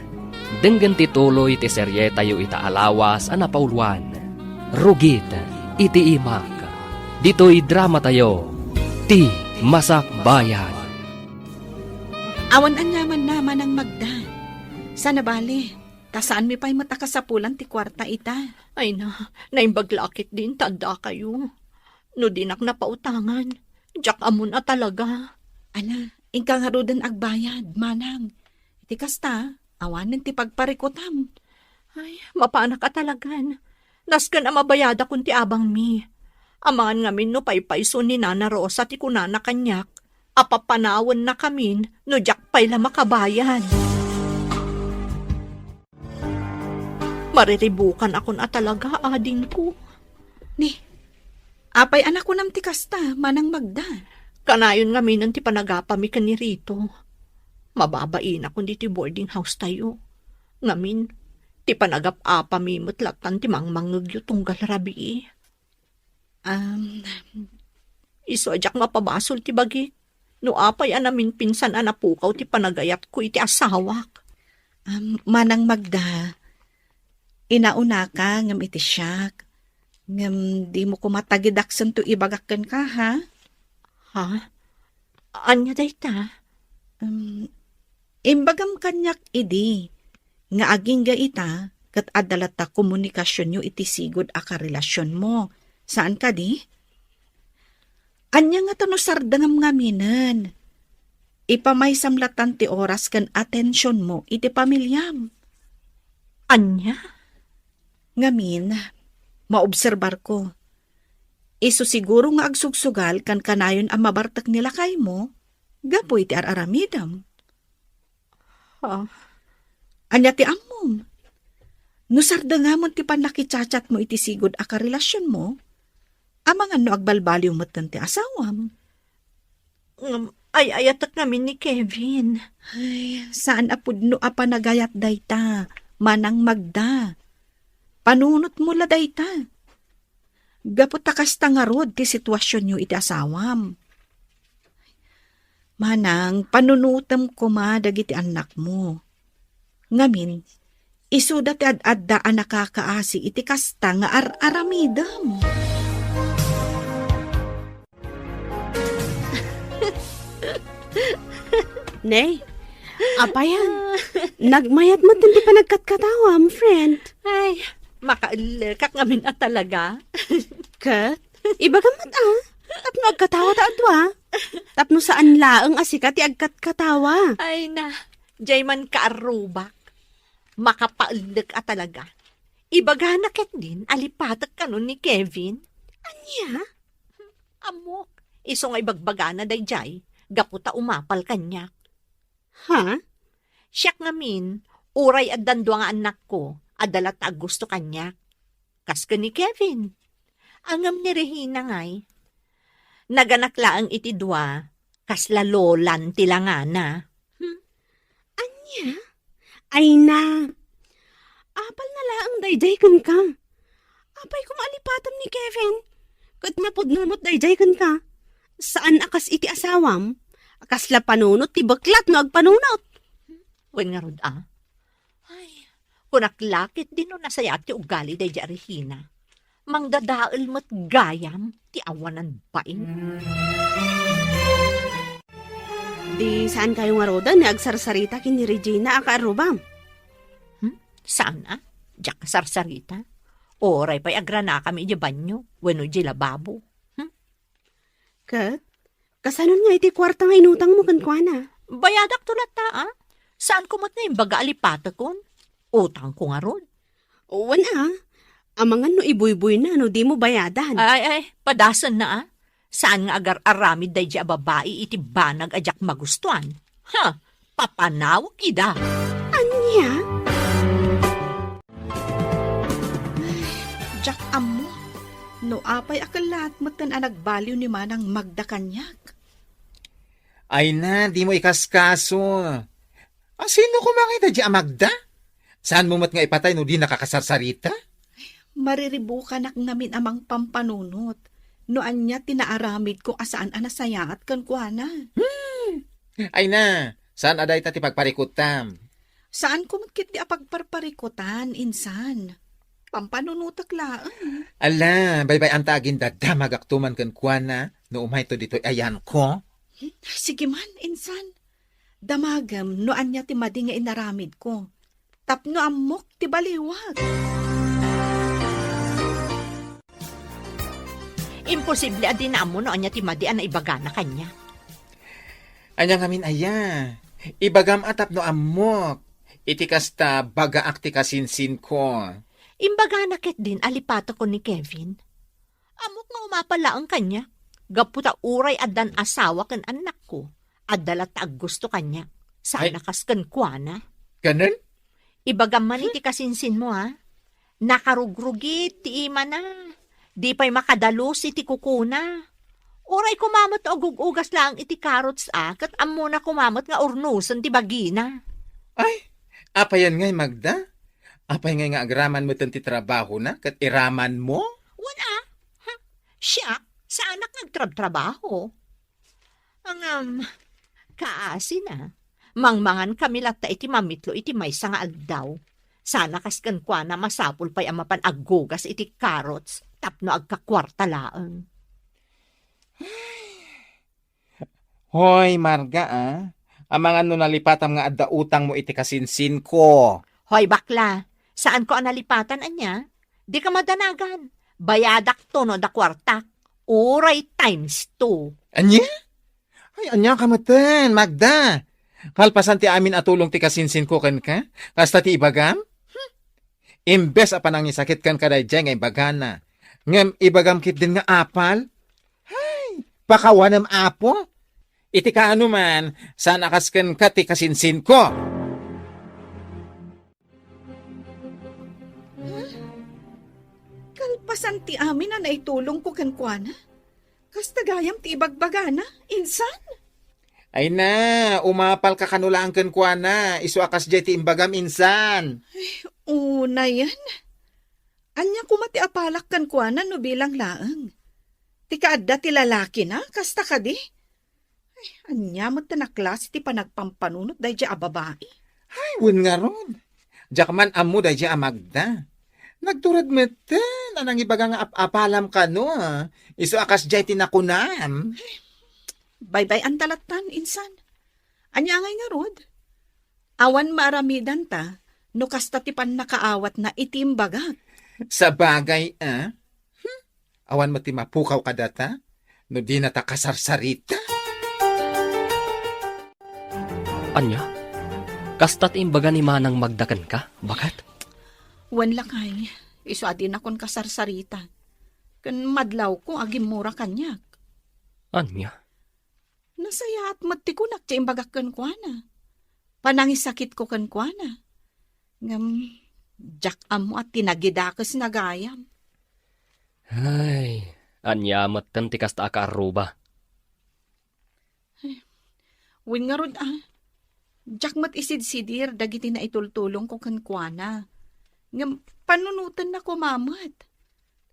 denggen ti tuloy ti serietayo ita a lawas a napauloan, Rugit iti Imak. Ditoy dramatayo, Ti Masakbayan. Awan aniamanna, Manang Magda. Saan a bale, ta saanmi pay met a kasapulan ti kuarta ita. Ay na, naimbag la ketdin ta addakayo. No dinak napautangan, diak ammon a talaga. Ala, inka ngaruden agbayad, manang. Iti kasta, awanen ti pagparikutam. Ay, mapanak a talagan. Nasken a mabayadakon ti abangmi. Amangan ngamin no paypayso ni Nana Rosa ti kunana kaniak a papanawennakamin no diak pay la makabayad. Mariribukanakon a talaga, adingko. Ni, apay a nakunam ti kasta, Manang Magda? Kanayon ngaminen ti panagapami ken ni Rito. Mababainakon ditoy boarding house tayo. Ngamin, ti panagap-apami met lattan ti mangmangngegyo tunggal rabii. Am, isu a diak mapabasol ti bagik no apay a naminpinsan a napukaw ti panagayatko iti asawak. Am, Manang Magda, inaunaka ngem iti siak, ngem dimo koma tagidaksento ibagak kenka, ha? Ha? Ania dayta? Am, imbagam kaniak idi nga agingga ita ket adda latta komunikasionyo iti sigud a karelasionmo. Saan kadi? Ania ngata no sardengam ngaminen? Ipamaysam lattan ti oras ken atensionmo iti pamiliam. Ania? Ngamin, maobserbarko. Isu siguro nga agsugsugal ken kanayon a mabartek ni lakaymo gapu iti ar-aramidem. Ah. Ania ti ammom? No sardengamon ti pannakichatchatmo iti sigud a karelasionmo, amangan no agbalbaliw metten ti asawam. Ngem, ay-ayatek ngamin ni Kevin. Ay, saan a pudno a panagayat dayta, Manang Magda. Panunotmo la dayta. Gapu ta kasta ngarud ti situasionyo iti asawam. Manang, panunotem koma dagiti annakmo. Ngamin, isuda ti ad-adda a nakakaasi iti kasta nga ar-aramidem. Nay, apay a? Nagmayat met ti panagkatkatawam, friend. Ay, makaellekak ngamin a talaga. Ket, ibagam met a, tapno agkatawa ta a dua. Tapno saan laeng a sika ti agkatkatawa. Ay na, diay man kaarrubak. Makapaellek a talaga. Ibagana ketdin a lipatek kanon ni Kevin. Ania? Ammok, isu nga ibagbagana daydiay, gapu ta umapal kaniak. Ha? Siak ngamin, uray addan dua nga annakko, adda latta a gusto kaniak. Kas ken ni Kevin. Ngem ni Regina ngay, naganak laeng iti dua, kasla lolan ti langana. Hmm? Ania? Ay na, apalna laeng daydiay kenka. Apay koma a lipatem ni Kevin? Ket napudno met daydiay kenka. Saan a kas iti asawam, kasla panunot ti beklat no agpanunot. Wen ngarud a? Ay, kunak la ketdin no nasayaat ti ugali daydiay a Regina. Mangdadael met gayam ti awanan bain. Di saankayo ngaruden nga agsarsarita ken ni Regina a kaarrubam? Hmm? Saan a? Diak sarsarita. Uray pay agranakami idiay banio wenno idiay lababo. Hmm? Ket, Kasanon nga iti kuarta nga inutangmo kenkuana? Bayadakto latta, a? Saanko met nga imbaga a lipatekon? Utangko ngarud. Wen, a. Amangan no ibuyboyna no dimo bayadan. Ay, ay, padasenna, a. Saan nga agar-aramid daydi a babai iti banag a diak magustuan. Ha, papanawek ida. Ania? Diak ammo no apay a kellaat metten a nagbaliw ni Manang Magda kaniak. Ay na, dimo ikaskaso. A, sino koma nga ita di a Magda? Saanmo met nga ipatay no di nakakasarsarita? Mariribukanak ngamin a mangpampanunot no ania ti naaramidko a saan a nasayaat kenkuana. Hmm. Ay na, saan a dayta ti pagparikutam? Saanko met ketdi a pagparparikutan, insan. Pampanunotek laeng. Ala, baybay-anta agin dadamagakto man kenkuana no umayto ditoy ayanko. Sige man, insan. Damagem no ania ti madi nga inaramidko. Tapno ammok ti baliwak. Imposible a di naammo no ania ti madi a naibagana kaniak. Ania ngamin aya? Ibagam a tapno ammok. Iti kasta, bagaak ti kasinsinko. Imbagana ketdin a lipatekon ni Kevin. Ammok nga umapal laeng kaniak. Gapu ta uray addan asawa ken annakko, adda latta aggusto kaniak. Saan a kas kenkuana. Kanen? Ibagam man iti kasinsinmo, a. Nakarugrugit ti imana. Di pay makadalus iti kukuna. Uray koma met agug-ugas laeng iti carrots, a, ket ammona koma met nga urnosen ti bagina. Ay, apayan ngay, Magda? Apay ngay nga agraman metten ti trabahona ket iramanmo? Wen, a. Ha? Siak, saanak nga agtrabtrabaho. Ngem, kaasina, mangmangan kami latta iti mamitlo iti maysa nga aldaw. Saan a kas kenkuana, masapul pay a mapan aggugas iti carrots tapno agkakuarta laeng. Hoy, Marga, a. Amangan no nalipatam nga adda utangmo iti kasinsinko. Hoy, bakla, saanko a nalipatan, ania? Dika madanagan. Bayadakto no adda kuartak. Uray times two. Ania? Ay, ania ka metten, Magda? Kalpasan ti amin a tulong ti kasinsinko kenka, kasta ti ibagam? Hmm. Imbes a panangisakit kenka daydiay nga ibagana, ngem ibagam ketdin nga apal? Ay, pakawanem, Apo. Iti kaano man, saan a kas kenka ti kasinsinko. Kalpasan ti amin a naitulongko kenkuana, kasta gayam ti ibagbagana, insan? Ay na, umapalka kano laeng kenkuana, isu a kasdiay ti imbagam, insan. Ay, unayen. Ania koma ti apalak kenkuana no bilang laeng? Ti kaadda ti lalakina, kasta kadi? Ay, ania met ti naklase ti panagpampanunot daydiay a babai? Ay, wen ngarud. Diak man ammo daydiay a Magda. Nagtured metten a nangibaga nga ap-apalam kano, a. Isu a kasdiay ti nakunam. Baybay-anta lattan, insan. Ania ngay ngarud? Awan maaramidanta no kasta ti pannakaawatna iti imbagak. Sabagay, a? Hmm? Awan met ti mapukaw kadata no dinata kasarsarita. Ania? Kasta ti imbaga ni Manang Magda kenka, baket? Wen, lakay, isu a dinakon kasarsarita. Ken madlawko a gimmura kaniak. Ania? Nasayaat met ti kunak ti imbagak kenkuana. Panangisakitko kenkuana. Ngem, diak ammo a tinagidakesna gayam. Ay, ania metten ti kasta a kaarruba? Ay, wen ngarud, a. Diak met isidsidir dagiti naitultulongko kenkuana. Ngem, panunotenna koma met.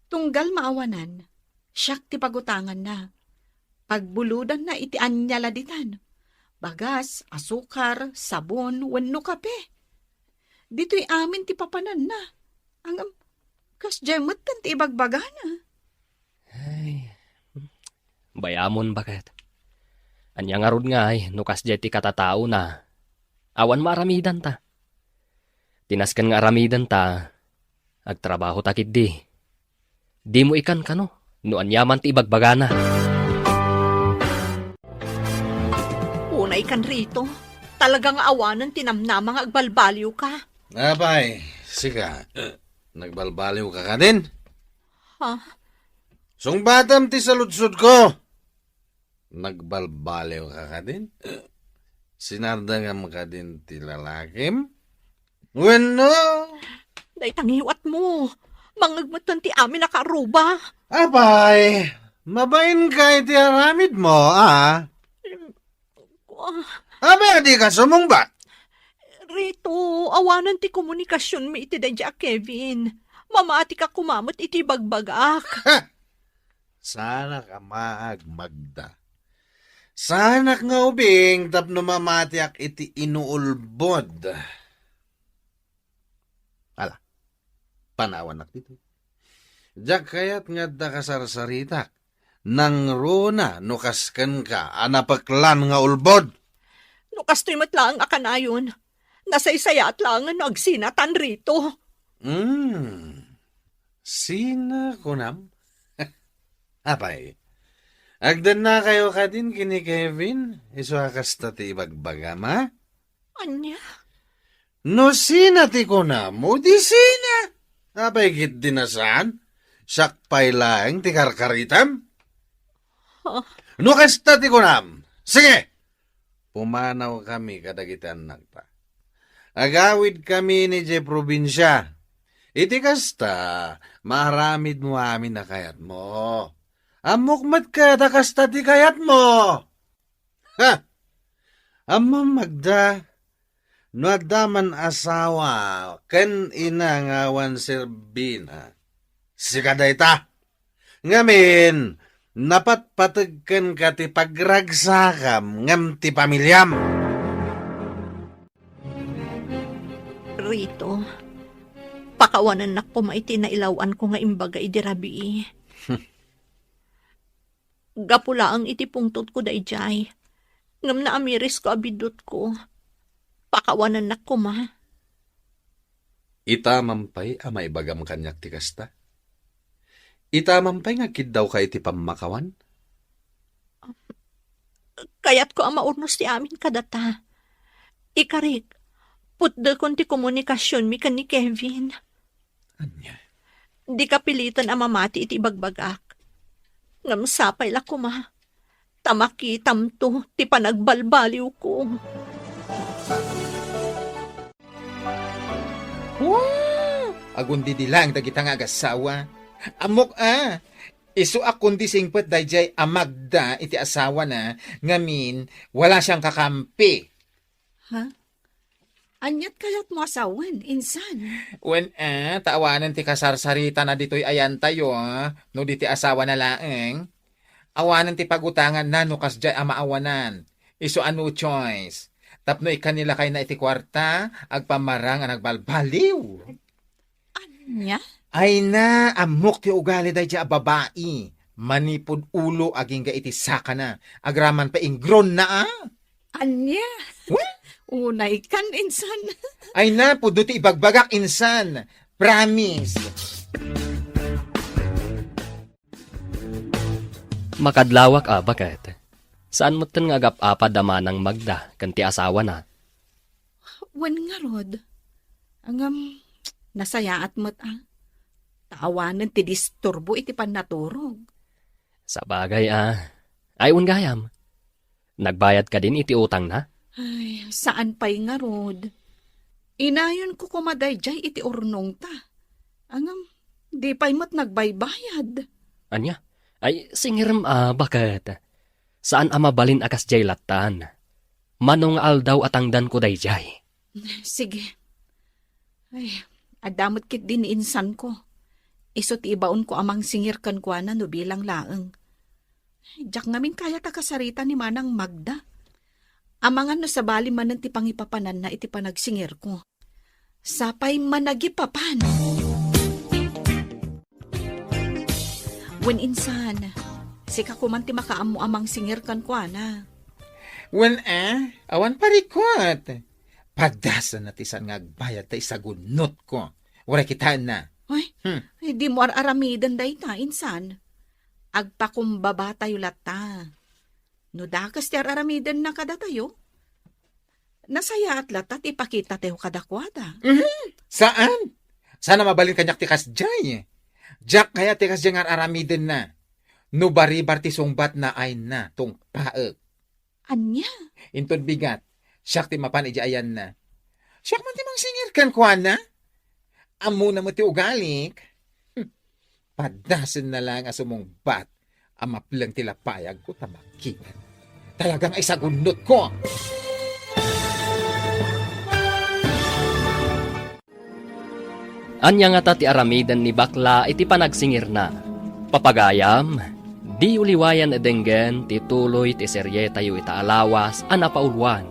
Tunggal maawanan, siak ti pagutanganna. Pagbulodanna iti ania la ditan. Bagas, asukar, sabon, wenno kape. Ditoy amin ti papananna. Ngem, kasdiay metten ti ibagbagana. Ay, bayamon, baket. Ania ngarud ngay no kasdiay ti katataona? Awan maaramidanta. Ti nasken nga aramidenta, agtrabahota ketdi. Dimo ikankano no aniaman ti ibagbagana. Ikan Rito, talaga nga awanen ti namnama nga agbalbaliwka. Apay, sika, eh, nagbalbaliwka kadin? Ha? Sungbatam ti saludsodko. Nagbalbaliwka kadin? Eh, sinardengam kadin ti lalakim? Wenno? Dayta ngiwatmo. Mangngegmetten ti amin a karuba. Apay, mabainka iti aramidmo, a? Apay a dika sumungbat? Rito, awanen ti komunikasionmi iti daydi a Kevin. Mamatika koma met iti bagbagak. Ha! Saanak a maag, Magda. Saanak nga ubing tapno mamatiak iti inuulbod. Ala, panawannak ditoy. Diak kayat nga adda kasarsaritak. Nangruna no kas kenka a napeklan nga ulbod. No kastoy met laeng a kanayon, nasaysayaat laengen no agsinatan, Rito. Hmm. Sina kunam? Apay, agdennakayo kadin ken ni Kevin, isu a kasta ti ibagbagam, a? Ania? No sina ti kunam, o di sina? Apay, ket di na saan? Siak pay laeng ti karkaritam? Ha? No kasta ti kunam, sige! Pumanawkami kadagiti annakta. Agawidkami idiay probinsia. Iti kasta, maaramidmo amin a kayatmo. Ammok met ket a kasta ti kayatmo. Ha! Ammom, Magda, no adda man asawa ken ina nga awan serbina, sika dayta. Ngamin, napatpateg kenka ti pagragsakam ngem ti pamiliam. Rito, pakawanennak koma iti nailaw-anko nga imbaga idi rabii. Gapu laeng iti pungtotko daydiay, ngem naamirisko a biddutko. Pakawanennak koma. Itamam pay a maibagam kaniak ti kasta? Itamam pay nga agkiddawka iti pammakawan? Kayatko a maurnos ti amin kadata. Ikarik, putdekon ti komunikasionmi ken ni Kevin. Ania? Dika piliten a mamati iti ibagbagak. Ngem sapay la koma ta makitamto ti panagbalbaliwko. Wow! Agundidi laeng dagita nga agassawa. Ammok a, isu a kundi singpet daydiay a Magda iti asawana, ngamin, wala siang kakampi. Ha? Aniat kayatmo a sawen, insan? Wen, a, ta awanen ti kasarsaritana ditoy ayantayo, a, no di ti asawana laeng. Awanen ti pagutanganna no kasdiay a maawanan. Isu a no choice. Tapno ikkan ni lakayna iti kuarta, agpammarang a nagbalbaliw. Ania? Ay na, ammok ti ugali daydiay a babai. Manipud ulo agingga iti sakana. Agraman pay ingronna, a. Ania? What? Unay kan, insan. Ay na, pudno ti ibagbagak, insan. Promise. Makadlawak a, baket? Saan metten nga agap-apad a manang Magda ken ti asawana? Wen ngarud. Ngem, nasayaat met a. Ta awanen ti disturbo iti pannaturog. Sabagay a. Ay, wen gayam. Nagbayad kadin iti utangna? Ay, saan pay ngarud. Inayonko koma daydiay iti urnongta. Ngem, di pay met nagbaybayad. Ania? Ay, singirem a, baket? Saan a mabalin a kasdiay lattan. Mano nga aldaw a tangdanko daydiay. Sige. Ay, adda met ketdi ni insanko. Isu ti ibaonko a mangsingir kenkuana no bilang laeng. Diak ngamin kayat a kasarita ni Manang Magda. Amangan no sabali manen ti pangipapananna iti panagsingirko. Sapay managipapan. Wen insan, sika koman ti makaammo a mangsingir kenkuana. Wen a, awan parikot. Padasanna ti saan nga agbayad ta isagunnotko. Uray kitaenna. Ay, Hmm. Ay, dimo ar-aramiden dayta, insan. Agpakumbabatayo latta. No dakes ti ar-aramidenna kadatayo, Nasayaat latta ti ipakitatayo kadakuada. Mhm. Saan? Saan a mabalin kaniak ti kasdiay. Diak kayat ti kasdiay nga ar-aramidenna. No baribar ti sungbatna, ayna, tungpaek. Ania? Inton bigat, siak ti mapan idiay ayanna. Siak man ti mangsingir kenkuana. Ammona met ti ugalik. Hmm. Padasenna laeng a sumungbat a mapleng ti lapayagko ta makibat. Talaga nga isagunnotko! Ania ngata ti aramiden ni bakla iti panagsingirna? Papagayam, diyo liwayan a denggen ti tuloy ti serietayo ita a lawas a napauluan,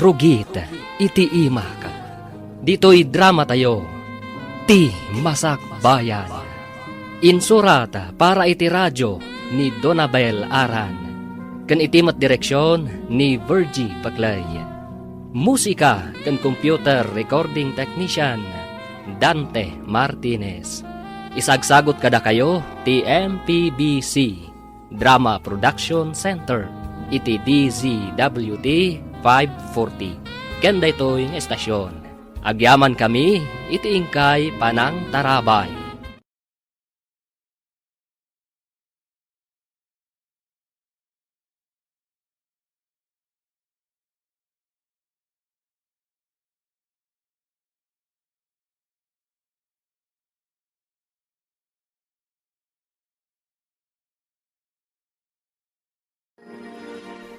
Rugit iti Imak. Ditoy dramatayo, Ti Masakbayan. Insurat para iti radio ni Donabel Aran, ken iti met direksion ni Virgie Paclay. Musika ken computer recording technician, Dante Martinez. Isagsagut kadakayo ti M P B C Drama Production Center iti D Z W T five forty. Ken daytoy nga estasyon, agyamankami iti inkay panangtarabay.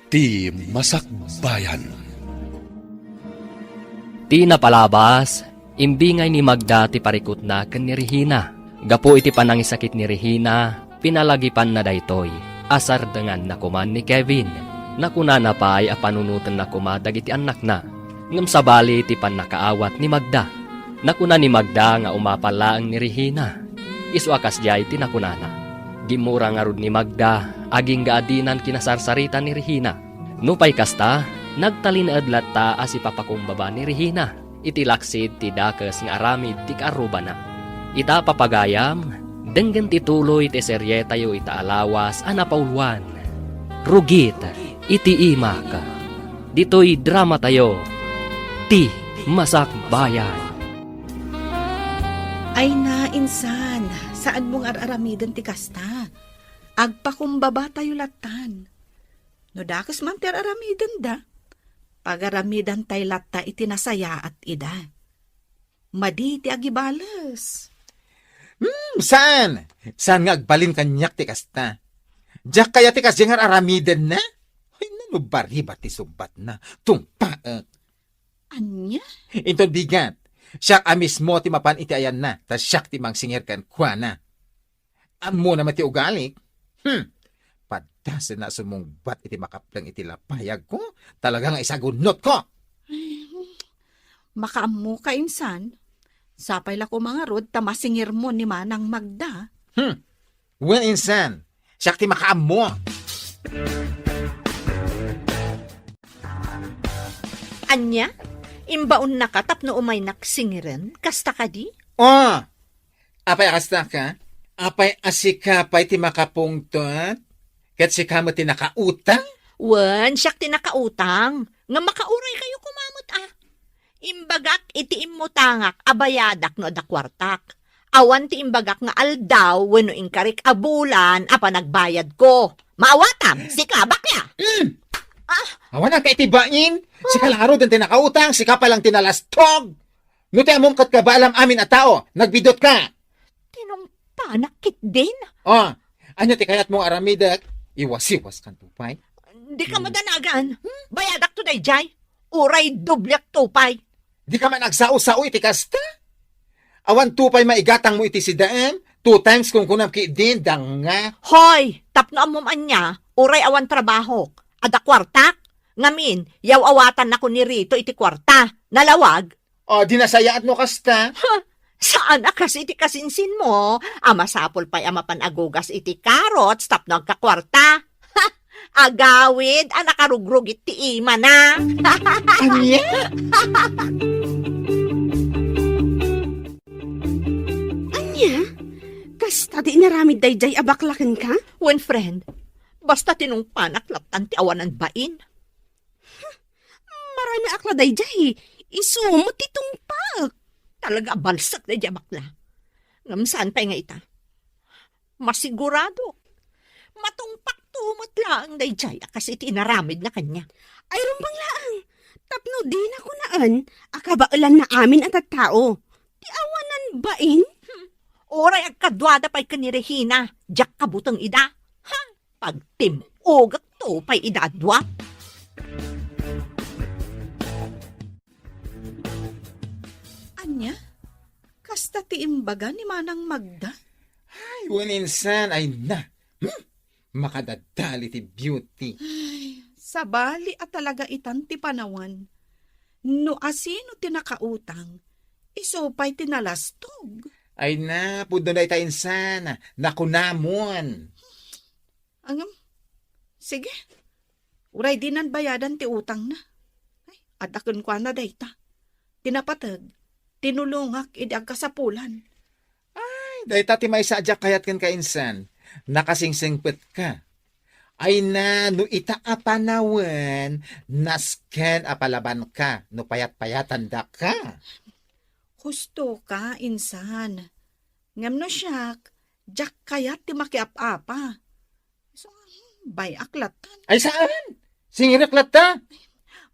Ti Masakbayan. Ti napalabas, imbingay ni Magda ti parikutna ken ni Regina. Gapu iti panangisakit ni Regina, pinalagipanna daytoy. Asardenganna koman ni Kevin. Nakunana pay a panunotenna koma dagiti annakna. Ngem sabali ti pannakaawat ni Magda. Nakuna ni Magda nga umapal laeng ni Regina. Isu a kasdiay ti nakunana. Gimmura ngarud ni Magda, agingga a dinan kinasarsarita ni Regina. Nupay kasta, nagtalinaed latta a sipapakumbaba ni Regina iti laksid ti dakes nga aramid ti kaarrubana. Ita, papagayam, denggen ti tuloy ti serietayo ita a lawas a napauluan, Rugit iti Imak. Ditoy dramatayo, Ti Masakbayan. Ay na, insan, saanmo nga ar-aramiden ti kasta. Agpakumbabatayo lattan. No dakes man ti ar-aramidenda, pagaramidantay latta iti nasayaat ida. Madi ti agibales. Hmm, saan? Saan nga agbalin kaniak ti kasta? Diak kayat ti kasdiay nga ar-aramidenna? Ay, nano baribar ti sungbatna. Tungpaek. Ania? Inton bigat, siak a mismo ti mapan iti ayanna, ta siak ti mangsingir kenkuana. Ammona met ti ugalik. Hmm. Padasenna a sumungbat iti makapleng iti lapayagko. Talaga nga isagunnotko. Ay, makaammoka, insan. Sapay la koma ngarud ta masingirmo ni Manang Magda. Hmm. Wen, insan. Siak ti makaammo. Ania? Imbaonnaka tapno umaynak singiren? Kasta kadi? Oh! Apay a kasta ka? Apay a sika pay ti makapungtot? Ket sika met ti nakautang? Wen, siak ti nakautang. Nga makauray kayo koma met, a. Imbagak iti immutangak a bayadak no adda kuartak. Awan ti imbagak nga aldaw wenno inkarik a bulan a panagbayadko. Maawatam, sika, bakla! Mm. Ah! Awan ka iti bain? Sika la ngarud ti nakautang, sika pay lang ti nalastog. No ti ammom ket kabaalam amin a tao, nagbidutka. Tinungpanak ketdin? Oh, ania ti kayatmo nga aramidek? Iwasiwaskan to pay. Dika madanagan. Hmm? Bayadakto daydiay. Uray dobliakto pay. Dika man agsao-sao iti kasta? Awan to pay maigatangmo iti sidaem? Two times kunkunam ketdin, danga. Hoy, tapno ammom ania, uray awan trabahok. Adda kuartak? Ngamin, yaw-awatannakon ni Rito iti kuarta. Nalawag? O, di nasayaat no kasta? Ha! Saan a kas iti kasinsinmo a masapul pay a mapan agugas iti carrots tapno agkakuarta? Ha! Agawid a nakarugrugit ti imana. Ania? Ania? Kasta ti inaramid daydiay a bakla kenka? Wen, friend, basta tinungpanak lattan ti awanan bain. Paranaak la daydiay, isu met ti tungpak. Talaga a balsek daydiay a bakla. Ngem saan pay nga ita? Masigurado. Matungpakto met laeng daydiay a kas iti inaramidna kaniak. Ay, rumbeng laeng. Tapno dina kunaen a kabaelanna amin a tattao. Ti awanan bain? Hmm. Uray agkaduada pay ken ni Regina, diak kabuteng ida. Ha? Pagtim-ogekto pay ida a dua. Ania? Kasta ti imbaga ni Manang Magda? Ay, wen insan, ay na. Hmm? Makadadali ti beauty. Ay, sabali a talaga itan ti panawan. No asino ti nakautang, isu pay ti nalastog. Ay na, pudno dayta insan. Nakunamon. Angam, sige. Uray dinan bayadan ti utangna. Ay, adda kenkuana dayta. Ti napateg, tinulongak idi agkasapulan. Ay, dayta ti maysa a diak kayat kenka insan. Nakasingsengpetka. Ay na, no ita a panawen, nasken a palabanka no payat-payatandaka. Husto ka, insan. Ngem no siak, diak kayat ti makiap-apa. So, bay-ak lattan. Ay, saan? Singirek latta?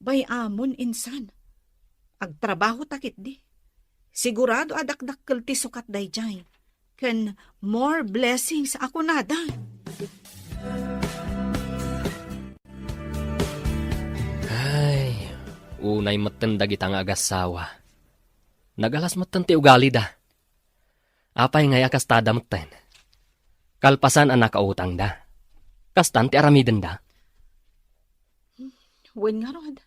Bay-amon, insan. Agtrabaho ta ketdi. Sigurado a dakdakkel ti sukat daydiay. Ken more blessings a kunada. Ay, unay metten dagita nga agassawa. Nagalas metten ti ugalida. Apay ngay a kastada metten? Kalpasan a nakautangda, kastan ti aramidenda? Wen ngarud.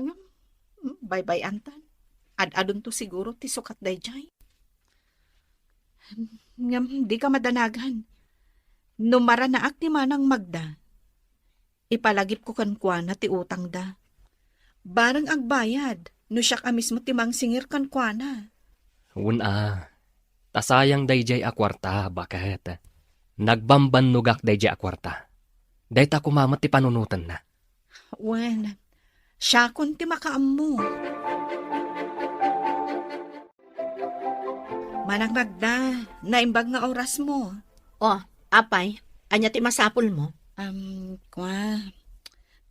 Ngem, baybay-antan. Ad-adunto siguro ti sukat daydiay. Ngem, dika madanagan. No maranaak ni Manang Magda, ipalagipko kenkuana ti utangda. Bareng agbayad, no siak a mismo ti mangsingir kenkuana. Wen a, ta sayang daydiay a kuarta, baket. Nagbambannogak daydiay a kuarta. Dayta koma met ti panunotenna. Wen, siakon ti makaammo. Manang Magda, naimbag nga orasmo. Oh, apay, ania ti masapulmo? Am, kua,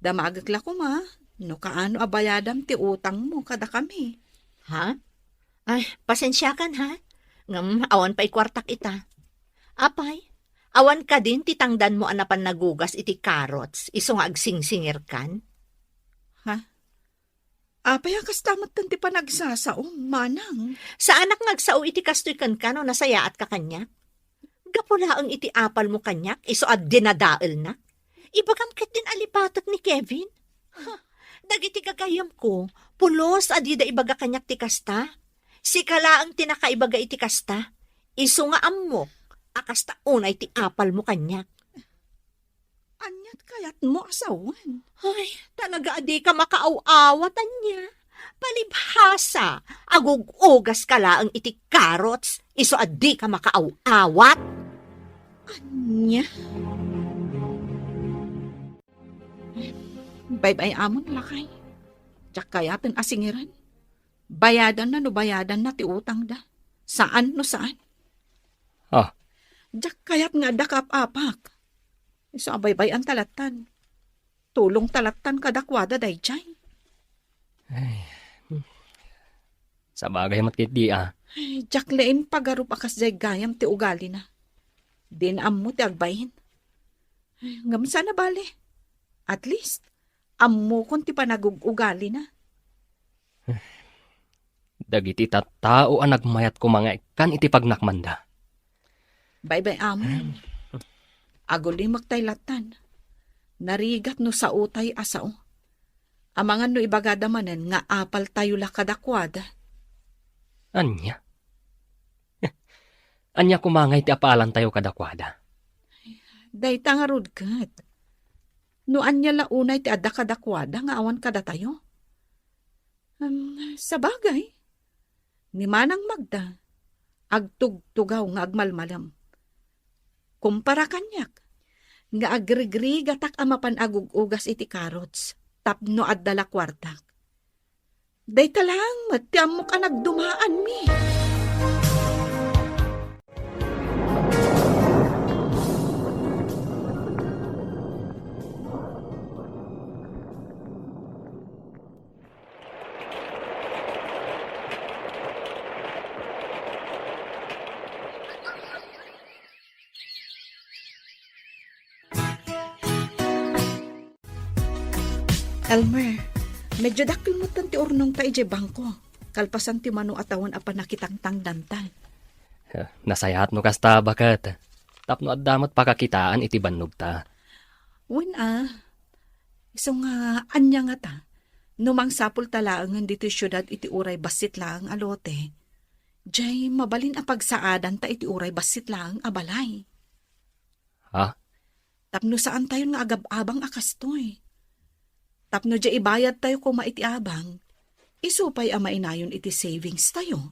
damagek la koma, no kaano a bayadam ti utangmo kadakami. Ha? Ay, pasensiakan, ha? Ngem awan pay kuartak ita. Apay, awan kadin ti tangdanmo a napan nagugas iti carrots, isu nga agsingsingirkan? Ha? Apay a kasta metten ti panagsasaom, manang? Saanak nga agsao iti kastoy kenka no nasayaatka kaniak. Gapu laeng iti apalmo kaniak, isu a dinadaelnak. Ibagam ketdin a lipatek ni Kevin. Huh, dagiti gagayyemko, pulos a dida ibaga kaniak ti kasta. Sika laeng ti nakaibaga iti kasta. Isu nga ammok a kasta unay ti apalmo kaniak. Aniat kayatmo a sawen? Ay, talaga a dika makaaw-awat, ania? Palibhasa, agug-ugas ka laeng iti carrots, isu a dika makaaw-awat. Ania? Baybay-amon, lakay. Diak kayaten a singiran. Bayadanna no bayadanna ti utangda. Saan no saan. Ah. Diak kayat nga adda kaap-apak. Isu a baybay-an ta lattan. Tulong ta lattan kadakuada daydiay. Ay. Sabagay met ketdi, ah. Ay, diak laeng pagarup a kasdiay gayam ti ugalina. Dina ammo ti agbain. Ay, ngem saan a bale. At least, ammokon ti panagug-ugalina. Dagiti tattao a nagmayat koma nga ikkan iti pagnakmanda. Baybay-amon. Agulimek tay lattan. Narigat no saotay a sao. Amangan no ibagada manen nga apaltayo la kadakuada. Ania? Ania koma ngay ti apaalantayo kadakuada? Dayta ngarud ket. No ania la unay ti adda kadakuada nga awan kadatayo? Em, sabagay, ni Manang Magda, agtugtugaw nga agmalmalem. Kumpara kaniak, nga agrigrigatak a mapan agug-ugas iti carrots tapno adda la kuartak. Dayta laeng met ti ammok a nagdumaanmi. Elmer, medyo dakkel metten ti urnongta idiay bangko, kalpasan ti mano a tawen a pannakitangtangdanta. Eh, nasayaat no kasta, baket. Tapno adda met pakakitaan iti bannogta. Wen a, isu nga ania ngata, no mangsapulta laengen ditoy siudad iti uray bassit laeng a lote, jay mabalin a pagsaadanta iti uray bassit laeng a balay. Ha? Tapno saantayon nga agab-abang a kastoy. Tapno jay ibayadtayo koma iti abang, isu pay a mainayon iti savings tayo.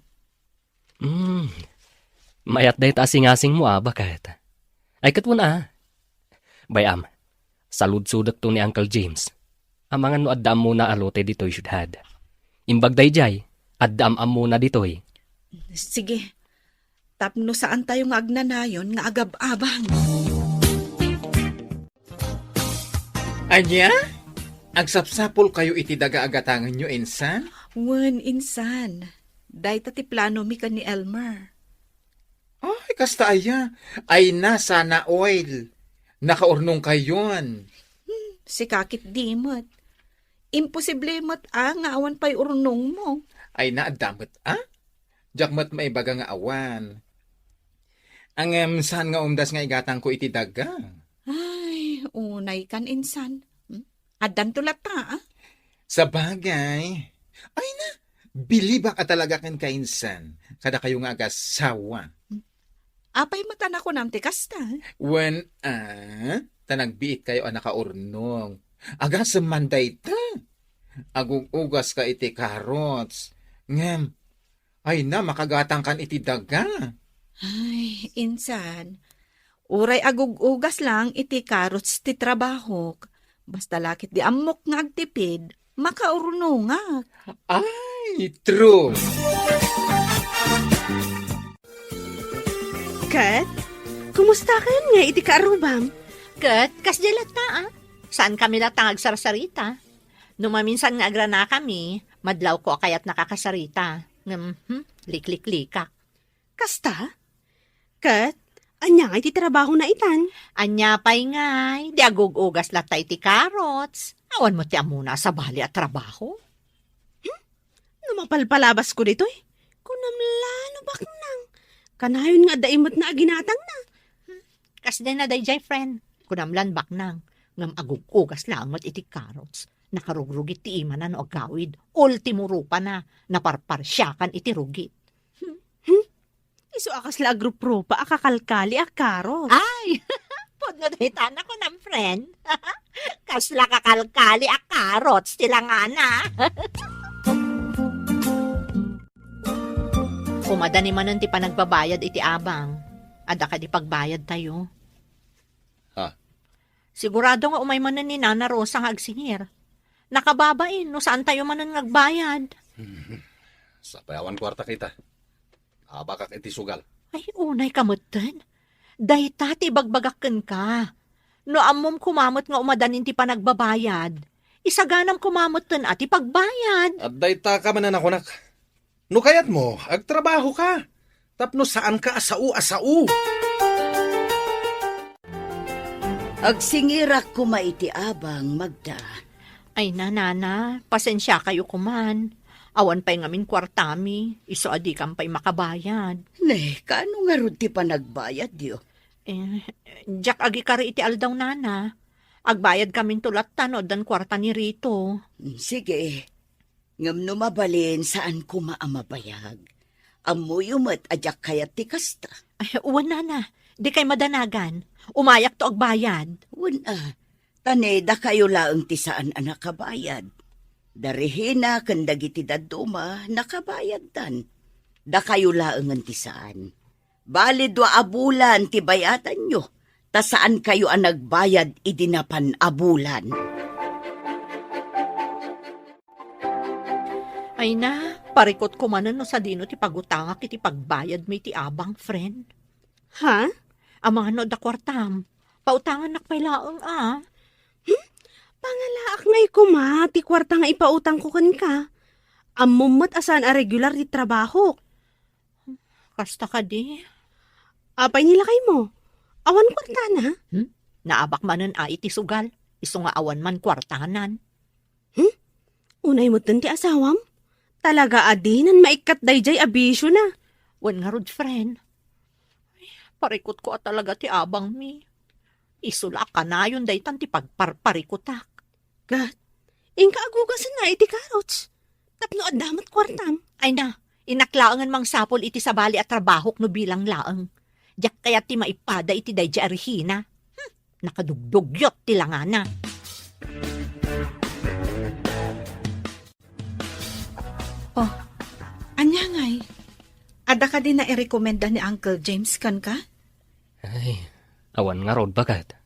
Hmm. Mayat dayta a singasingmo a, baket. Ay, ket wen a. Bay-am, saludsodekto ni Uncle James. Amangan no adda ammona a lote ditoy siudad. Imbag daydiay, adda am-ammona ditoy. Sige. Tapno saantayo nga agnanayon nga agab-abang. Ania? Agsapsapulkayo iti daga a gatangenyo, insan? Wen, insan. Dayta ti planomi ken ni Elmer. Ay, kasta aya. Ay na, sana all. Nakaurnongkayon. Hmm, sika ketdi met. Imposible met a nga awan pay urnongmo. Ay na, adda met a? Diak met maibaga nga awan. Ngem saan nga umdas nga igatangko iti daga? Ay, unay kan insan. Hmm? Addanto latta, a? Sabagay. Ay na, bilibak a talaga ken kainsan. Kadakayo nga agasawa. Hmm. Apay met a nakunam ti kasta? Wen a, ta nagbiitkayo a nakaurnong. Agasem man dayta. Agug-ugaska iti carrots. Ngem, ay na, makagatangkan iti daga. Ay, insan. Uray agug-ugas lang iti carrots ti trabahok. Basta la ketdi ammok nga agtipid, makaurnongak. Ay, true. Ket, kumusta ken nga iti kaarrubam? Ket, kasdiay latta, a? Saankami latta nga agsarsarita. No maminsan nga agranakami, madlawko a kayat nakakasarita. Ngem, hmm, likliklikak. Kasta? Ket, ania ngay ti trabahona itan? Ania pay ngay, di agug-ugas latta iti carrots. Awan met ti ammona a sabali a trabaho. Hmm? No mapalpalabasko ditoy, kunam la no baknang. Kanayon nga adda immet na aginatangna. Hmm. Kasdiay na daydiay, friend. Kunam lan baknang. Ngem agug-ugas laeng met iti carrots. Nakarugrugit ti imana no agawid. Ultimo rupana, naparparsiakan iti rugit. Hmm? Isu a kasla agruprupa a kakalkali a carrots. Ay! Pudno dayta, nakunam, friend. Kasla kakalkali a carrots ti langana. Umadani manen ti panagbabayad iti abang. Adda kadi pagbayadtayo? Ha? Sigurado nga umay manen ni Nana Rosa nga agsingir. Nakababain no saantayo manen nga agbayad. Sapay awan kuarta kita. Abakak iti sugal. Ay, unay ka metten. Dayta ti ibagbagak kenka. No ammom koma met nga umadanin ti panagbabayad, isaganam koma metten a ti pagbayad. At dayta ka man a nakunak. No kayatmo, agtrabaho ka. Tapno saan ka a sao a sao. Agsingirak koma iti abang, Magda. Ay, nanana, pasensiakayo koman. Awan pay ngamin kuartami, isu a dikam pay makabayad. Ne, kaano ngarud ti panagbayadyo? Eh, diak agikari iti aldaw, nana. Agbayad kaminto latta no addan kuarta ni Rito. Mm, sige. Ngem no mabalin, saan koma a mabayag. Ammoyo met a diak kayat ti kasta. Ay, wen, nana. Dikay madanagan. Umayakto agbayad. Wen a, ta ne, dakayo laeng ti saan a nakabayad. Da Regina ken dagiti dadduma, nakabayaddan. Dakayo laengen ti saan. Bali dua a bulan ti bayadanyo, ta saankayo a nagbayad idi napan a bulan. Ay na, parikutko manen no sadino ti pagutangak iti pagbayadmi iti abang, friend. Ha? Amangan no adda kuartam. Pautangannak pay laeng a. Hmm? Pangalaak ngay koma ti kuarta nga ipautangko kenka. Ammom met a saan a regular ti trabahok. Kasta kadi? Apay ni lakaymo? Awan kuartana? Hmm? Naabak manen a iti sugal, isu nga awan man kuartanan. Hmm? Unay metten ti asawam? Talaga a dinan maikkat daydiay a bisiona. Wen ngarud, friend. Ay, parikutko a talaga ti abangmi. Isu la a kanayon daytan ti pagparparikutak. Kat, inka agugasen nga iti karots. Tapno adda met kuartam. Ay na, innak laengen mangsapul iti sabali a trabahok no bilang laeng. Diak kayat ti maipada iti daydiay a Regina. Hmm, nakadugdugyot ti langana. Oh, ania ngay? Adda kadi nairekomenda ni Uncle James kenka? Ay, awan ngarud, baket.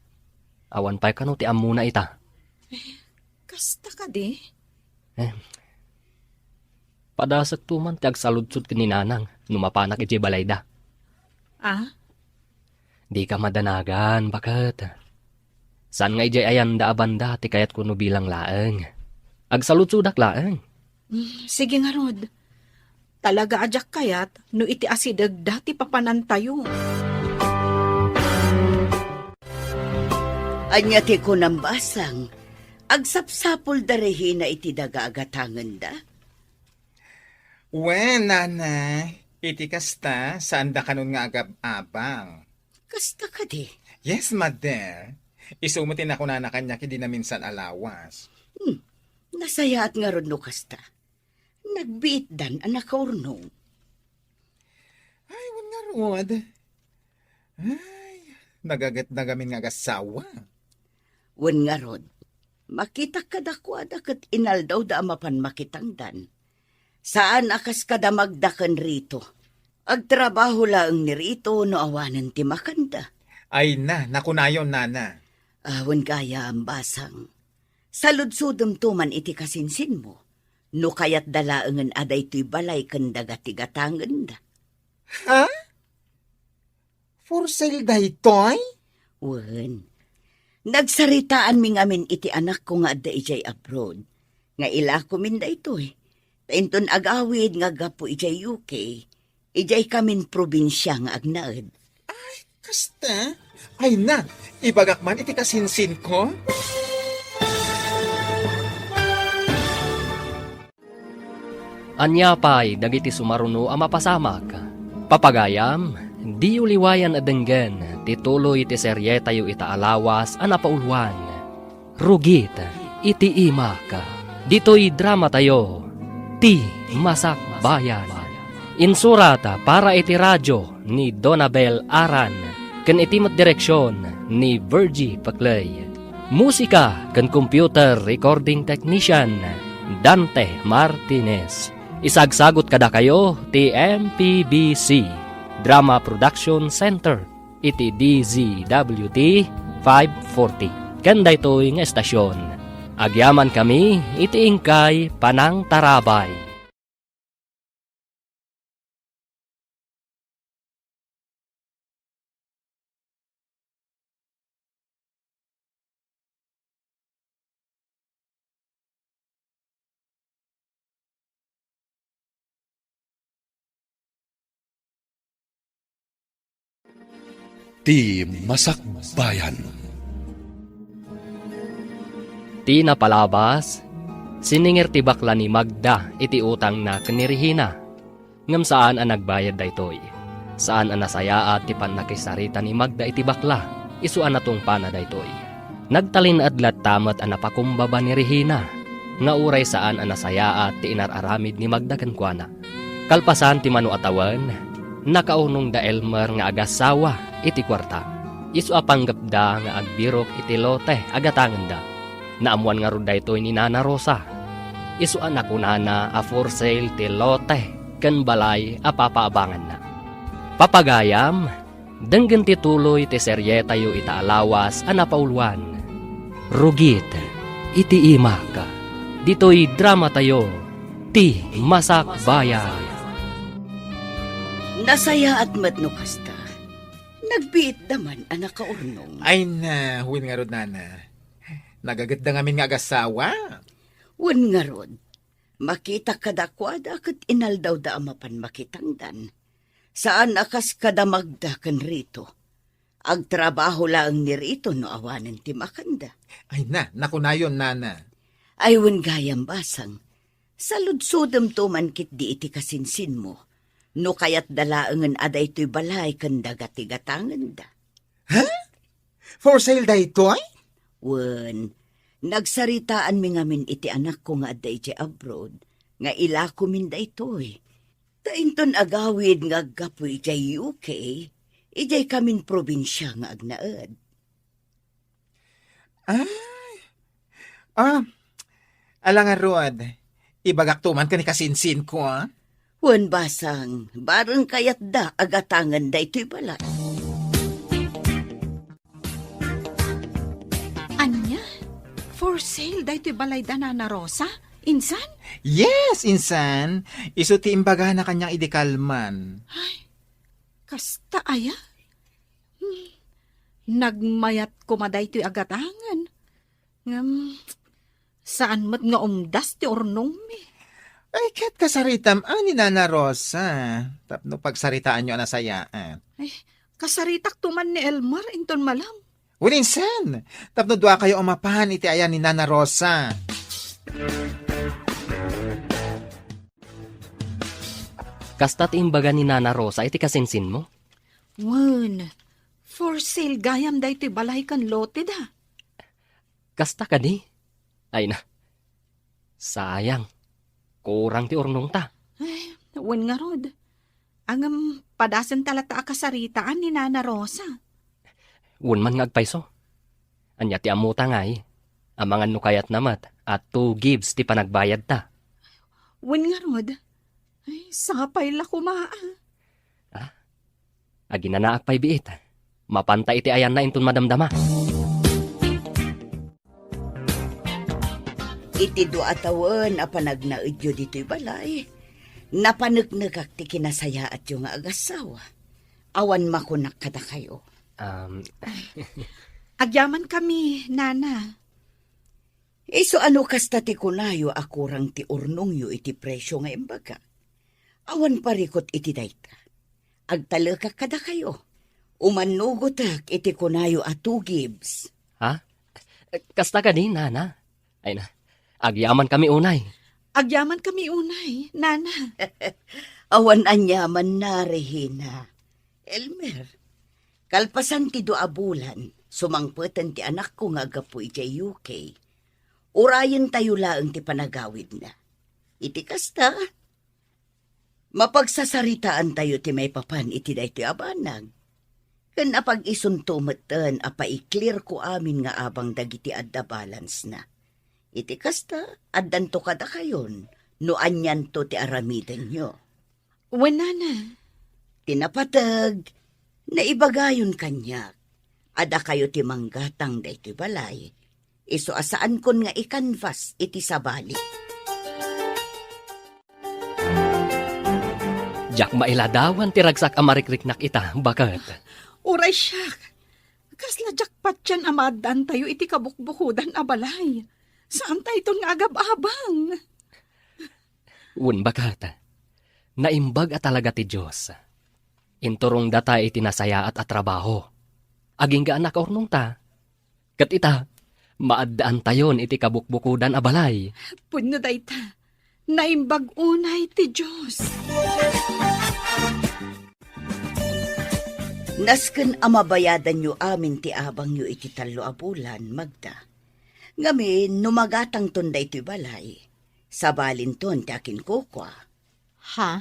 Awan pay kano ti ammona ita. Eh, kasta kadi? Eh, padasekto man ti agsaludsod ken ni Nanang no mapanak idiay balayda. Ah? Dika madanagan, baket. Saan nga idiay ayanda a banda ti kayatko no bilang laeng. Agsaludsodak laeng. Mm, sige ngarud. Talaga a diak kayat no iti asidegda ti papanantayo. Ania ti kunam, Basang? Agsapsapulda Regina iti daga a gatangenda? Wen, Nana, iti kasta, saanda kanon nga agab-abang. Kasta kadi? Yes, Mother. Isu met ti nakunana kaniak idi naminsan a lawas. Hmm. Nasayaat ngarud no kasta. Nagbiitdan a nakaurnong. Ay, wen ngarud. Ay, nagagetna ngamin nga agassawa. Wen ngarud, makitak kadakuada ket inaldawda a mapan makitangdan. Saan a kas kada Magda ken Rito. Agtrabaho laeng ni Rito no awanen ti makanda. Ay na, nakunayon, Nana. Awan gayam, Basang. Saludsodemto man iti kasinsinmo, no kayatda laengen a daytoy balay ken daga ti gatangenda. Ha? For sale daytoy? Wen. Nagsaritaanmi ngamin iti anakko nga adda idiay abroad, nga ilakomin daytoy. Ta inton agawid nga aggapu idiay U K, idiay kamin probinsia nga agnaed. Ay, kasta? Ay na, ibagak man iti kasinsinko. Ania pay dagiti sumaruno a mapasamak? Papagayam, diyo liwayan a denggen ti tuloy ti serietayo ita a lawas a napauluan, Rugit iti Imak. Ditoy dramatayo, Ti Masakbayan. Insurat para iti radio ni Donabel Aran ken iti met direksion ni Virgie Paclay. Musika ken computer recording technician, Dante Martinez. Isagsagut kadakayo ti M P B C Drama Production Center iti D Z W T five forty ken daytoy nga estasion. Agyamankami iti inkay panangtarabay. Ti Masakbayan. Ti napalabas, siningir ti bakla ni Magda iti utangna ken ni Regina. Ngem saan a nagbayad daytoy. Saan a nasayaat ti pannakisarita ni Magda iti bakla, isu a natungpana daytoy. Nagtalinaed latta met a napakumbaba ni Regina, nga uray saan a nasayaat ti inar-aramid ni Magda kenkuana. Kalpasan ti mano a tawen, nakaurnongda Elmer nga agassawa iti kuarta. Isu a panggepda nga agbirok iti lote a gatangenda. Naammoan ngarud daytoy ni Nana Rosa. Isu a nakunana a for sale ti lote ken balay a papaabanganna. Papagayam, denggen ti tuloy ti serietayo ita a lawas a napauluan, Rugit iti Imak. Ditoy dramatayo, Ti Masakbayan. Nasayaat met no kasta. Nagbiitda man a nakaurnong. Ay na, wen ngarud, nana. Nagagitda ngamin nga agasawa. Wen ngarud, makitak kadakuada ket inaldawda a mapan makitangdan. Saan a kas kadamagda ken Rito. Agtrabaho laeng ni Rito no awanen ti makanda. Ay na, nakunayon, nana. Ay wen gayam, Basang. Saludsodemto man ketdi iti kasinsinmo. No kayatda laengen a daytoy balay ken daga ti gatangenda. Ha? For sale daytoy? Wen, nagsaritaanmi ngamin iti anakko nga adda idiay abroad, nga ilakomin daytoy. Ta inton agawid nga aggapu idiay U K, idiay kamin probinsia nga agnaed. Ay. Ah, ala ngarud, ibagakto man ken ni kasinsinko, ah. Wen, Basang, bareng kayatda a gatangen daytoy balay. Ania? For sale daytoy balayda, Nana Rosa? Insan? Yes, insan. Isu ti imbagana kaniak idi kalman. Ay, kasta aya? Hmm. Nagmayat koma daytoy a gatangen. Ngem, saan met nga umdas ti urnongmi. Ay, ket kasaritam a ni Nana Rosa, tapno pagsaritaanyo a nasayaat. Ay, kasaritakto man ni Elmer inton malam. Wen, insan, tapno duakayo a mapan iti ayan ni Nana Rosa. Kasta ti imbaga ni Nana Rosa iti kasinsinmo? Wen, for sale gayam daytoy balay ken loteda. Kasta kadi? Ay na, sayang. Kurang ti urnongta. Ay, wen ngarud. Ngem, padasenta latta a kasaritaan ni Nana Rosa. Wen man nga agpayso. Ania ti ammota ngay? Amangan no kayatna met a two gives ti panagbayadta. Wen ngarud. Ay, sapay la koma, ah. Ah? Aginanaak pay biit. Mapanta iti ayanna inton madamdama. Iti dua a tawen a panagnaedyo ditoy balay, napaneknekak ti kinasayaatyo nga agassawa. Awan makunak kadakayo. Um, agyamankami, Nana. Isu a no kasta ti kunayo a kurang ti urnongyo iti presio nga imbaga, awan parikut iti dayta. Agtalekak kadakayo. Umannugotek iti kunayo a two gives. Ha? Kasta kadi, Nana? Ay na, agyamankami unay. Agyamankami unay, Nana. Awan aniamanna, Regina. Elmer, kalpasan ti dua a bulan, sumangpeten ti anakko nga aggapu idiay U K. Urayentayo laeng ti panagawidna. Iti kasta, mapagsasaritaantayo ti maipapan iti daytoy a banag. Ken apag-isunto metten a paiklirko amin nga abang dagiti adda balance-na. Iti kasta, addanto kadakayon no anianto ti aramidenyo. Wen, Nana. Ti napateg, naibagayon kaniak a dakayo ti manggatang daytoy balay, isu a saankon nga i-canvas iti sabali. Diak mailadawan ti ragsak a marikriknak ita, baket. Uray siak, kasla diak patien a maaddaantayo iti kabukbukodan a balay. Saantayton nga agab-abang. Wen, baket, naimbag a talaga ti Dios. Inturongdata iti nasayaat a trabaho. Agingga a nakaurnongta. Ket ita, maaddaantayon iti kabukbukodan a balay. Pudno dayta. Naimbag unay ti Dios. Nasken a mabayadanyo amin ti abangyo iti tallo a bulan, Magda. Ngamin, no magatangton daytoy balay, sabalinton ti akinkukua. Ha?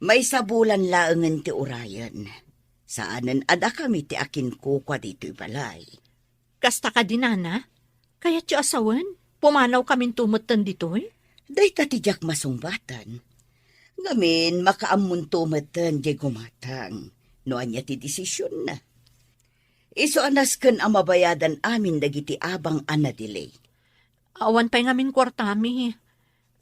Maysa bulan laengen ti urayen. Saanen a dakami ti akinkukua ditoy balay. Kasta kadi, Nana? Kayatyo a sawen? Pumanawkaminto metten ditoy? Dayta ti diak masungbaten. Ngamin, makaammonto metten diay gumatang no ania ti desisionna. Isu a nasken a mabayadan amin dagiti abang a nadelay. Awan pay ngamin kuartami.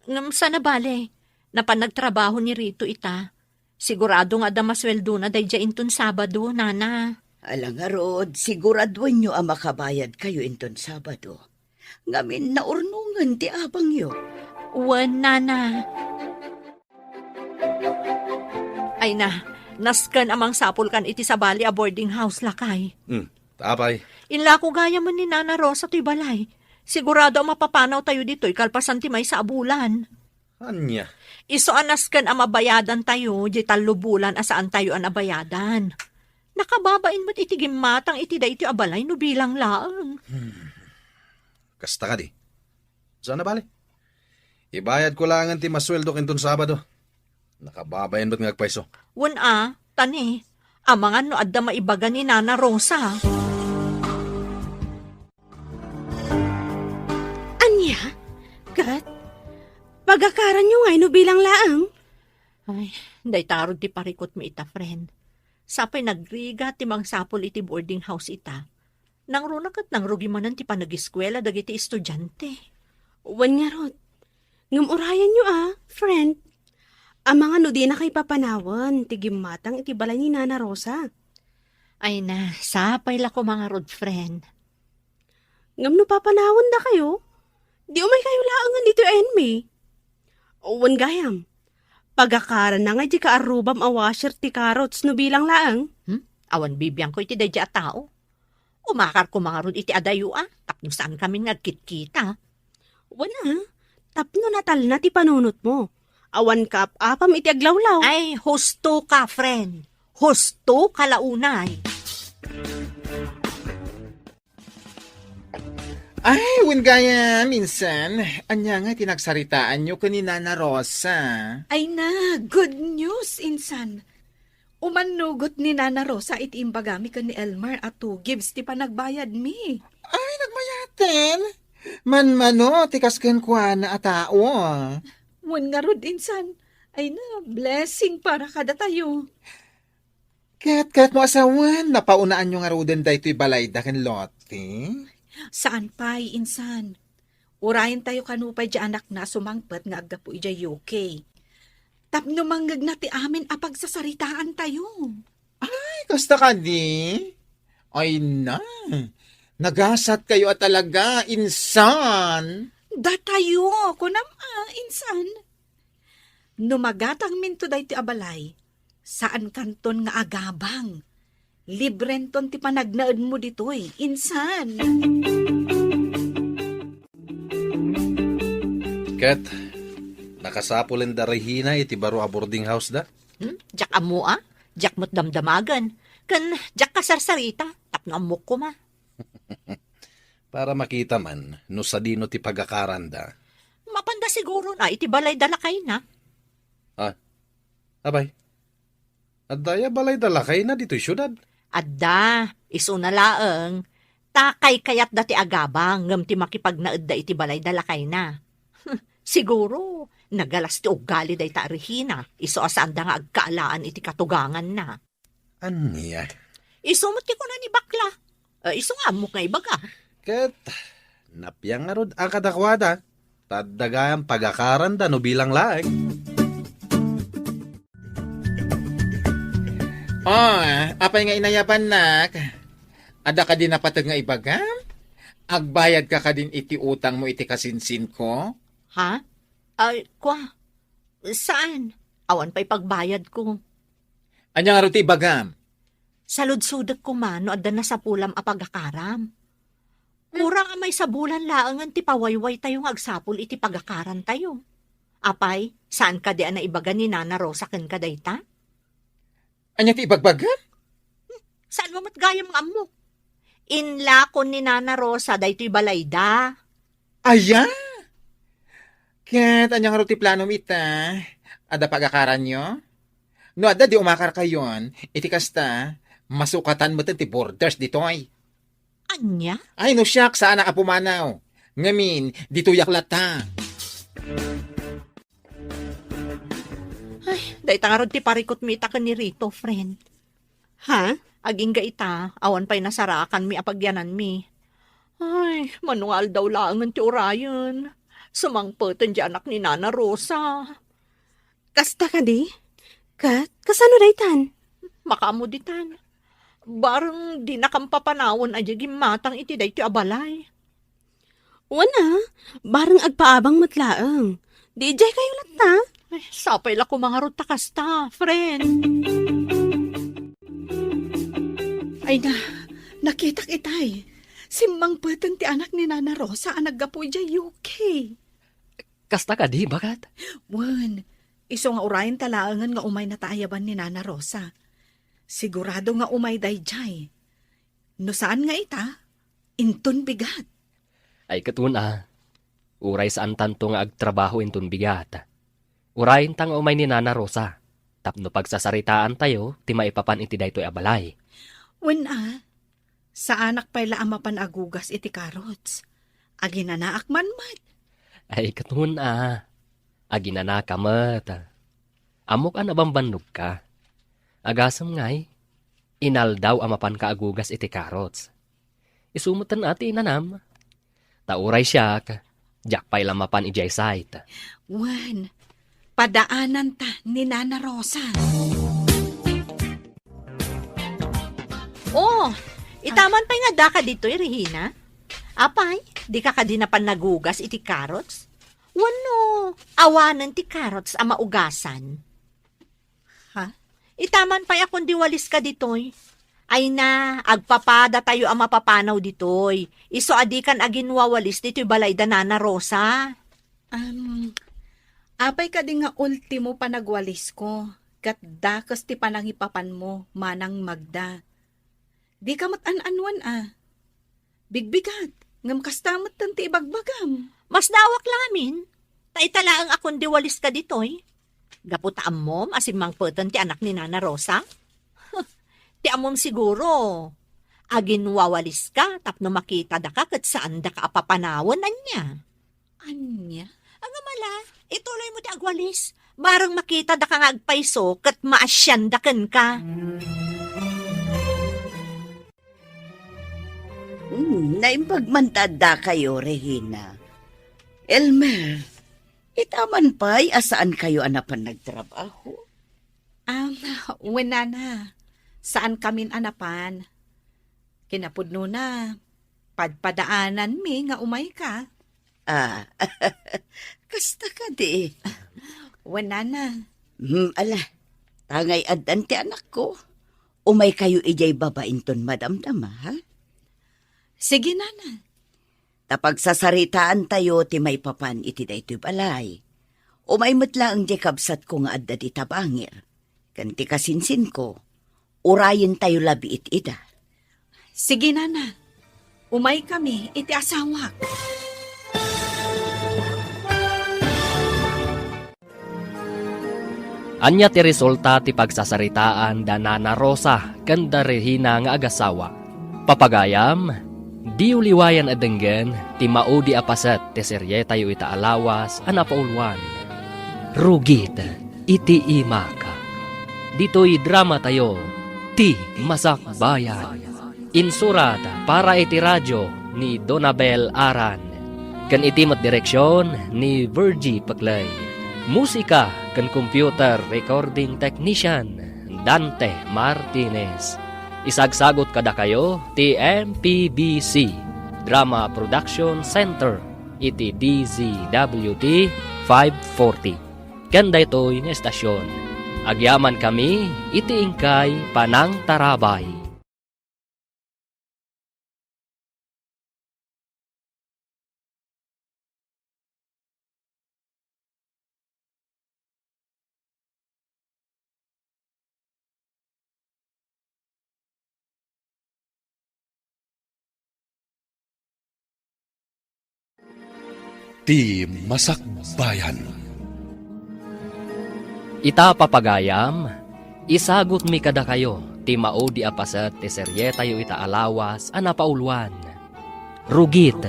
Ngem saan a bale, napan nagtrabaho ni Rito ita. Sigurado nga adda masueldona daydiay inton Sabado, nana. Ala ngarud, siguraduenyo a makabayadkayo inton Sabado. Ngamin naurnongen ti abangyo. Wen, nana. Ay na, nasken a mangsapulkan iti sabali a boarding house, lakay. Hmm, apay? Inlako gayamen ni Nana Rosa toy balay. Sigurado a mapapanawtayo ditoy kalpasan ti maysa a bulan. Ania? Isu a nasken a mabayadantayo, di tallo bulan a saantayo a nabayadan. Nakababain met iti gimmatang iti daytoy a balay no bilang laeng. Hmm. Kasta kadi? Saan a bale? Ibayadko laengen ti masueldok inton Sabado. Nakababain met nga agpayso. Wen a, tani, amangan no adda maibaga ni Nana Rosa. Ania? Ket, pagakaranyo ngay no bilang laeng? Ay, dayta ngarud ti parikutmi ita, friend. Sapay nagrigat ti mangsapul iti boarding house ita. Nangruna ket nangrugi manen ti panagiskuela dagiti estudiante. Wen ngarud. Ngem urayenyo a, friend. Amangan no dinakayo papanawen ti gimmatang iti balay ni Nana Rosa. Ay na, sapay la koma ngarud, friend. Ngem no papanawendakayo, di umaykayo laengen ditoy a enmi. Wen gayam, pagakaranna ngay ti kaarrubam a washer ti carrots no bilang laeng. Hmm? Awan bibiangko iti daydiay a tao. Umakar koma ngarud iti adayo a, tapno saan kami nga agkitkita. Wen a, tapno natalna ti panunotmo. Awan kaap-apam iti aglawlaw. Ay, husto ka, friend. Husto ka la unay. Ay, wen gayam, insan. Ania nga ti nagsaritaanyo ken ni Nana Rosa? Ay na, good news, insan. Umannugot ni Nana Rosa iti imbagami ken ni Elmer a two gives ti panagbayadmi. Ay, nagmayaten! Manmano ti kas kenkuana a tao. Wen ngarud, insan. Ay na, blessing para kadatayo. Ket, ket mo asawen, napaunaanyo ngaruden daytoy balayda ken Lottie? Saan pay, insan. Urayentayo kano pay diay anakna a sumangpet nga aggapu idiay U K. Tapno mangngegna ti amin a pagsasaritaantayo. Ay, kasta kadi? Ay na, nagasatkayo a talaga, insan. Datayo, kunam a, insan. No magatangminto daytoy a balay, saankanton nga agabang. Librenton ti panagnaedmo ditoy, insan. Ket, nakasapulen da Regina iti baro a boarding house da? Hmm? Diak ammo a? Diak met damdamagen. Ken diak kasarsarita, tapno ammok koma. Para makita man no sadino ti pagakaranda. Mapanda siguron a iti balay da lakayna. Ah, apay, adda aya balay da lakayna ditoy siudad? Adda, isuna laeng, ta kaykayatda ti agabang ngem ti makipagnaedda iti balay da lakayna. Siguro, nagalas ti uggali dayta a Regina, isu a saanda nga agkaalaan iti katuganganna. Ania? Isu met ti kuna ni bakla. Eh, isu nga ammok nga ibaga. Ket, napiang ngarud a kadakuada, ta adda gayam pagakaranda no bilang laeng. Oh, apay nga inayabannak? Adda kadi napateg nga ibagam? Agbayadka kadin iti utangmo iti kasinsinko? Ha? Ay, kwa? Saan? Awan pay pagbayadko. Ania ngarud ti ibagam? Saludsodek koma no adda nasapulam a pagakaram. Kurang a maysa bulan laengen ti pawaywaytayo nga agsapul iti pagakarantayo. Apay, saan kadi a naibaga ni Nana Rosa kenka dayta? Ania ti ibagbagam? Saanmo met gayam nga ammo? Inlakon ni Nana Rosa daytoy balayda. Aya? Ket ania ngarud ti planom ita? Adda pagakaranyo? No adda, di umakarkayon. Iti kasta, masukatan met ti borders ditoy. Ania? Ay, no siak, saanak a pumanaw. Ngamin, ditoyak latta. Ay, dayta ngarud ti parikutmi ita ken ni Rito, friend. Ha? Agingga ita, awan pay nasarakanmi a pagyananmi. Ay, mano nga aldaw laengen ti urayen. Sumangpeten ti anak ni Nana Rosa. Kasta kadi? Ket kasano daytan? Makaammo ditan. Bareng dinakam papanawen a diay gimmatang iti daytoy a balay. Wen a, bareng agpaabang met laeng. Di idiay kayo latta? Ay, sapay la koma ngarud ta kasta, friend. Ay na, nakitak itay. Simmangpeten ti anak ni Nana Rosa a naggapu idiay U K. Kasta kadi, baket? Wen, isu nga urayenta laengen nga umaynata ayaban ni Nana Rosa. Sigurado nga umay daydiay. No saan nga ita, inton bigat. Ay, ket wen a, uray saantanto nga agtrabaho inton bigat, urayenta nga umay ni Nana Rosa tapno pagsasaritaantayo ti maipapan iti daytoy a balay. Wen a, saanak pay la a mapan agugas iti carrots. Aginanaak man met. Ay, ket wen a, aginanaka met. Ammok a nabambannogka. Agasem ngay, inaldaw a mapanka agugas iti carrots. Isu metten a ti inanam. Ta uray siak, diak pay la mapan idiay site. Wen, padaananta ni Nana Rosa. Oh, itaman pay nga daka ditoy, Regina? Apay, dika kadi napan nagugas iti carrots? Wenno, awanen ti carrots a maugasan? Ha? Itaman pay a kundi waliska ditoy. Ay na, agpapadatayo a mapapanaw ditoy. Isu a dikan aginwawalis ditoy balay da Nana Rosa. Am, apay kadi nga ultimo panagwalisko, ket dakes ti panangipapanmo, Manang Magda. Dika met an-anuen a. Bigbigat, ngem kasta metten ti ibagbagam. Masdawak lamin, ta ita laeng a kundi waliska ditoy. Gapu ta ammom a simmangpeten ti anak ni Nana Rosa? Ti ammom siguro, aginwawaliska tapno makitada ka ket saandaka a papanawen, ania? Ania? Ngem ala, ituloymo ti agwalis. Bareng makita daka nga agpayso ket maasianda kenka. Hmm, naimbag man ta addakayo, Regina. Elmer, itaman pay a saankayo a napan nagtrabaho? Ah, wen, Nana. Saankamin a napan. Kinapudnona, padpadaananmi nga umayka. Ah, kasta kadi. Wen, Nana. Hmm, ala, tangay addan ti anakko. Umaykayo idiay baba inton madamdama, ha? Sige, Nana. Ta pagsasaritaantayo ti maipapan iti daytoy balay. Umay met laeng diay kabsatko nga adda dita bangir, ken ti kasinsinko, urayentayo labi it ida. Sige, Nana. Umaykami iti asawak. Ania ti resulta ti pagsasaritaan da Nana Rosa ken da Regina nga agasawa? Papagayam, diyo liwayan a denggen ti maudi a paset ti serietayo ita a lawas a napauluan, Rugit iti Imak. Ditoy dramatayo, Ti Masakbayan. Insurat para iti radio ni Donabel Aran, ken iti met direksion ni Virgie Peclay. Musika ken computer recording technician, Dante Martinez. Isagsagut kadakayo ti M P B C Drama Production Center iti D Z W T five forty. Ken daytoy nga estasion, agyamankami iti inkay panangtarabay. Ti Masakbayan. Ita, papagayam, isagutmi kadakayo ti maudi a paset ti serietayo ita a lawas a napauluan, Rugit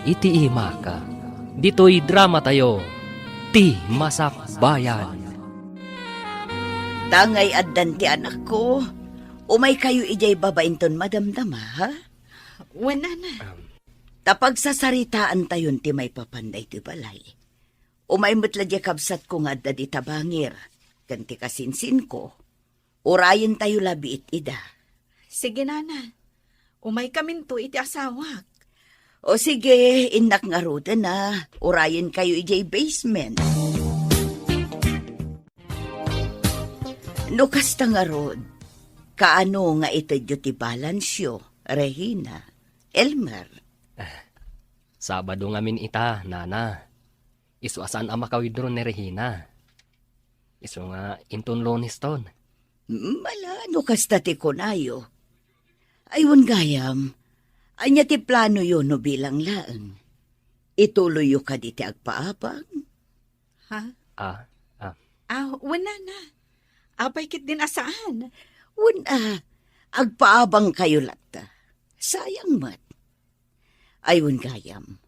iti Imak. Ditoy dramatayo, Ti Masakbayan. Tangay addan ti anakko, umaykayo idiay baba inton madamdama, ha? Wen, Nana. Ta pagsasaritaantayon ti maipapan daytoy balay. Umay met la diay kabsatko nga adda dita bangir, ken ti kasinsinko, urayentayo la biit ida. Sige, nana. Umaykaminto iti asawak. O sige, innak ngaruden a, urayenkayo idiay basement. No kasta ngarud, kaano nga itedyo ti balansyo, Regina, Elmer? Sabado ngamin ita, nana. Isu a saan a maka-withdraw ni Regina. Isu nga inton Lunes ton. Mm, ala, no kasta ti kunayo. Ay, wen gayam, ania ti planoyo no bilang laeng? Ituloyyo kadi ti agpaabang? Ha? Ah, ah. Ah, wen, nana. Apay ketdin a saan? Wen a, agpaabangkayo latta. Sayang met. Ay, wen gayam.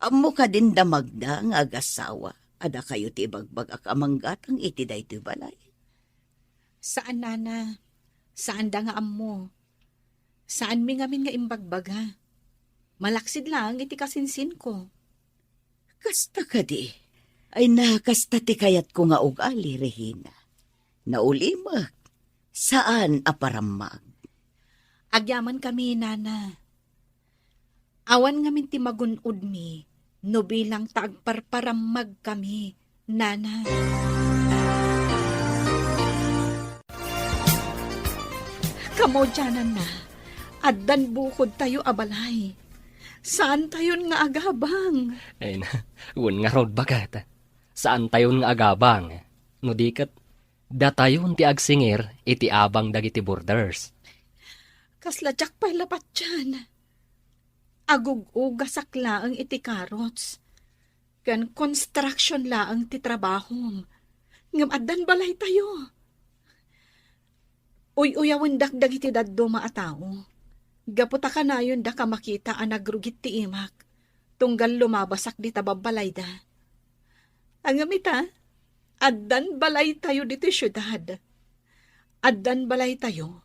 Ammo kadin da Magda nga agasawa a dakayo ti ibagbagak a manggatang iti daytoy balay? Saan, nana. Saanda nga ammo. Saanmi ngamin nga imbagbaga. Malaksid laeng iti kasinsinko. Kasta kadi? Ay na, kasta ti kayatko nga ugali, Regina. Naulimek, saan a parammag. Agyamankami, nana. Awan ngamin ti magun-odmi no bilang ta agparparammagkami, nana. Kamaudiananna, addan bukodtayo a balay. Saantayon nga agabang. Ay na, wen ngarud, baket. Saantayon nga agabang. No di ket, datayon ti agsingir iti abang dagiti boarders. Kasla diak pay la patian. Agug-ugasak laeng iti carrots. Ken construction laeng ti trabahom. Ngem addan balaytayo. Uy-uyawendak dagiti dadduma a tao. Gapu ta kanayondak a makita a nagrugit ti imak, tunggal lumabasak dita babbalayda. Ngem ita, addan balaytayo ditoy siudad. Addan balaytayo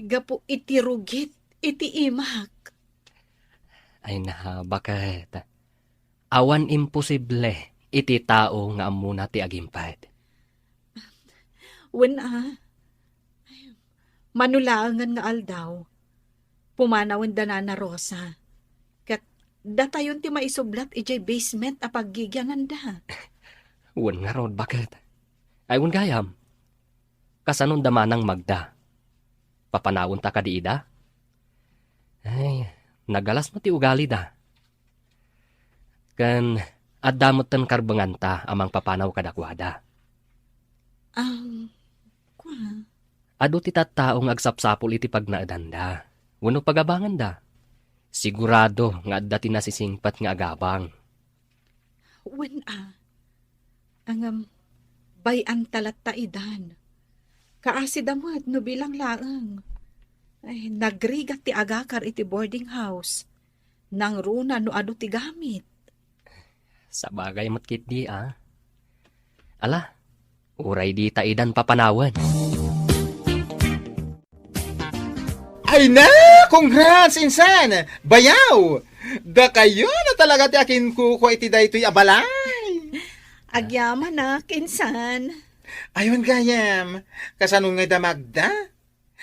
gapu iti rugit iti imak. Ay na, baket. Awan imposible iti tao nga ammona ti agimped. Wen a, mano laengen nga aldaw, pumanawen da Nana Rosa. Ket datayon ti maisublat idiay basement a paggigiananda. Wen ngarud, baket. Ay, wen gayam. Kasanon da manang Magda? Papanawenta kadi ida? Ay, nagalas met ti ugalida. Ken adda metten karbenganta a mangpapanaw kadakuada. Am, kua? Adu ti tattao nga agsapsapul iti pagnaedanda wenno pagabanganda. Sigurado nga adda ti nasisingpet nga agabang. Wen a. Ngem, bay-anta latta idan. Kaasida met no bilang laeng. Ay, nagrigat ti agakar iti boarding house. Nangruna no adu ti gamit. Sabagay met ketdi a. Ala, uray dita idan papanawen. Ay na! Congrats, insan! Bayaw! Dakayo na talaga ti akinkukua iti daytoy a balay. Agyamanak, insan. Ay, wen gayam, kasano ngay da Magda?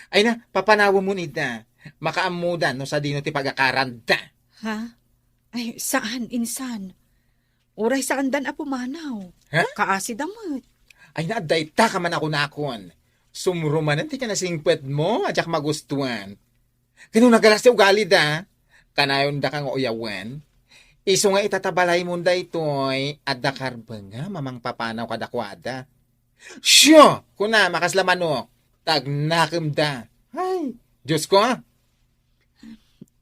Ay na, papanawemon ida. Makaammoda no sadino ti pagakaranda. Ha? Ay, saan, insan. Uray saandan a pumanaw. Ha? Kaasida met. Ay na, adda ita ka man a kunakon. Sumrumanen ti kinasingpetmo a diak magustuan. Ken no nagalas ti ugalida, kanayonda ka nga uyawen. Isu nga ita ta balaymon daytoy, adda karbengam a mangpapanaw kadakuada. Siya! Kunam a kasla manok, ta agnakemda. Ay, Diosko!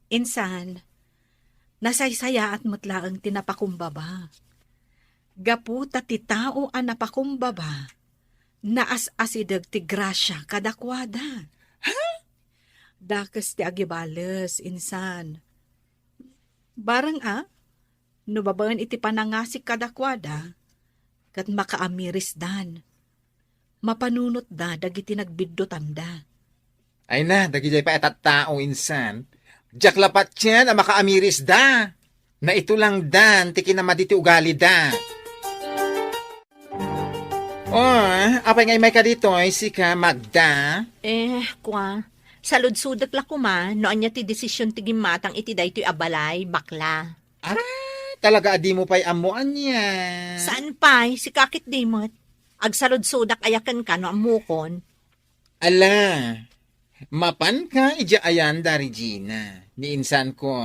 Insan, nasaysayaat met laeng ti napakumbaba. Gapu ta ti tao a napakumbaba, naas-asideg ti grasia kadakuada. Ha? Dakes ti agibales, insan. Bareng a, no babaen iti panangasik kadakuada, ket makaamirisdan. Mapanunotda dagiti nagbiddutanda. Ay na, dagidiay pay a tattao, insan, Diak la patien a makaamirisda. Naitulangdan ti kinamadi ti ugalida. Oh, apay nga immayka ditoy, sika, Magda? Eh, kua, saludsodek la koma no ania ti desisyon ti gimmatang iti daytoy a balay, bakla. Ah, talaga a dimo pay ammo ania? Saan pay, sika ket di met. Agsaludsodak aya kenka no ammokon? Ala, mapanka idiay ayan da Regina, ni insanko.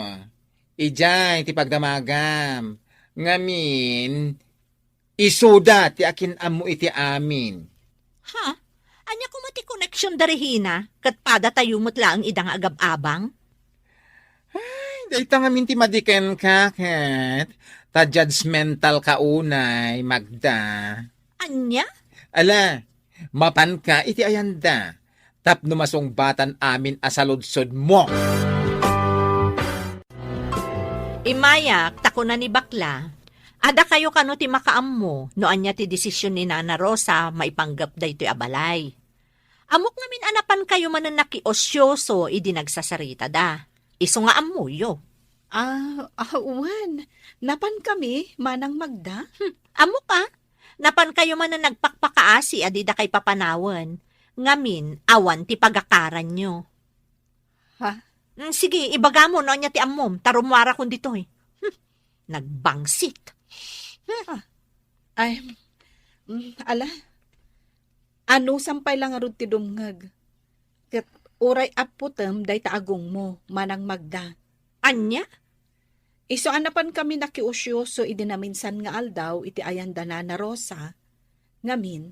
Idiay ti pagdamagam. Ngamin, isuda ti akin-ammo iti amin. Ha? Ania koma ti connection da Regina? Ket padatayo met laeng ida nga agab-abang? Ay, dayta ngamin ti madi kenka, ket ta judgmental ka unay, Magda. Ania? Ala, mapanka iti ayanda, tapno masungbatan amin a saludsodmo. Immayak, ta kuna ni bakla, adda kayo kano ti makaammo no ania ti desisyon ni Nana Rosa maipanggep daytoy a balay. Ammok ngamin a napan kayo manen nakiosyoso idi nagsasaritada. Isu nga ammoyo. Ah, ah, wen. Napan kami, Manang Magda. Hmm, ammok a. Napan kayo manen nagpakpakaasi a dida kay papanawen. Ngamin, awan ti pagakaranyo. Ha? Mm, sige, ibagamo no ania ti ammom, ta rummuarakon ditoy. Hmm, nagbangsit. Hmm. Ah. Ay, mm, ala. Anusam pay la ngarud ti dumngeg. Ket uray apputem dayta agongmo, Manang Magda. Ania? Isu a napan kami nakiusyoso idi naminsan nga aldaw iti ayan da Nana Rosa, ngamin,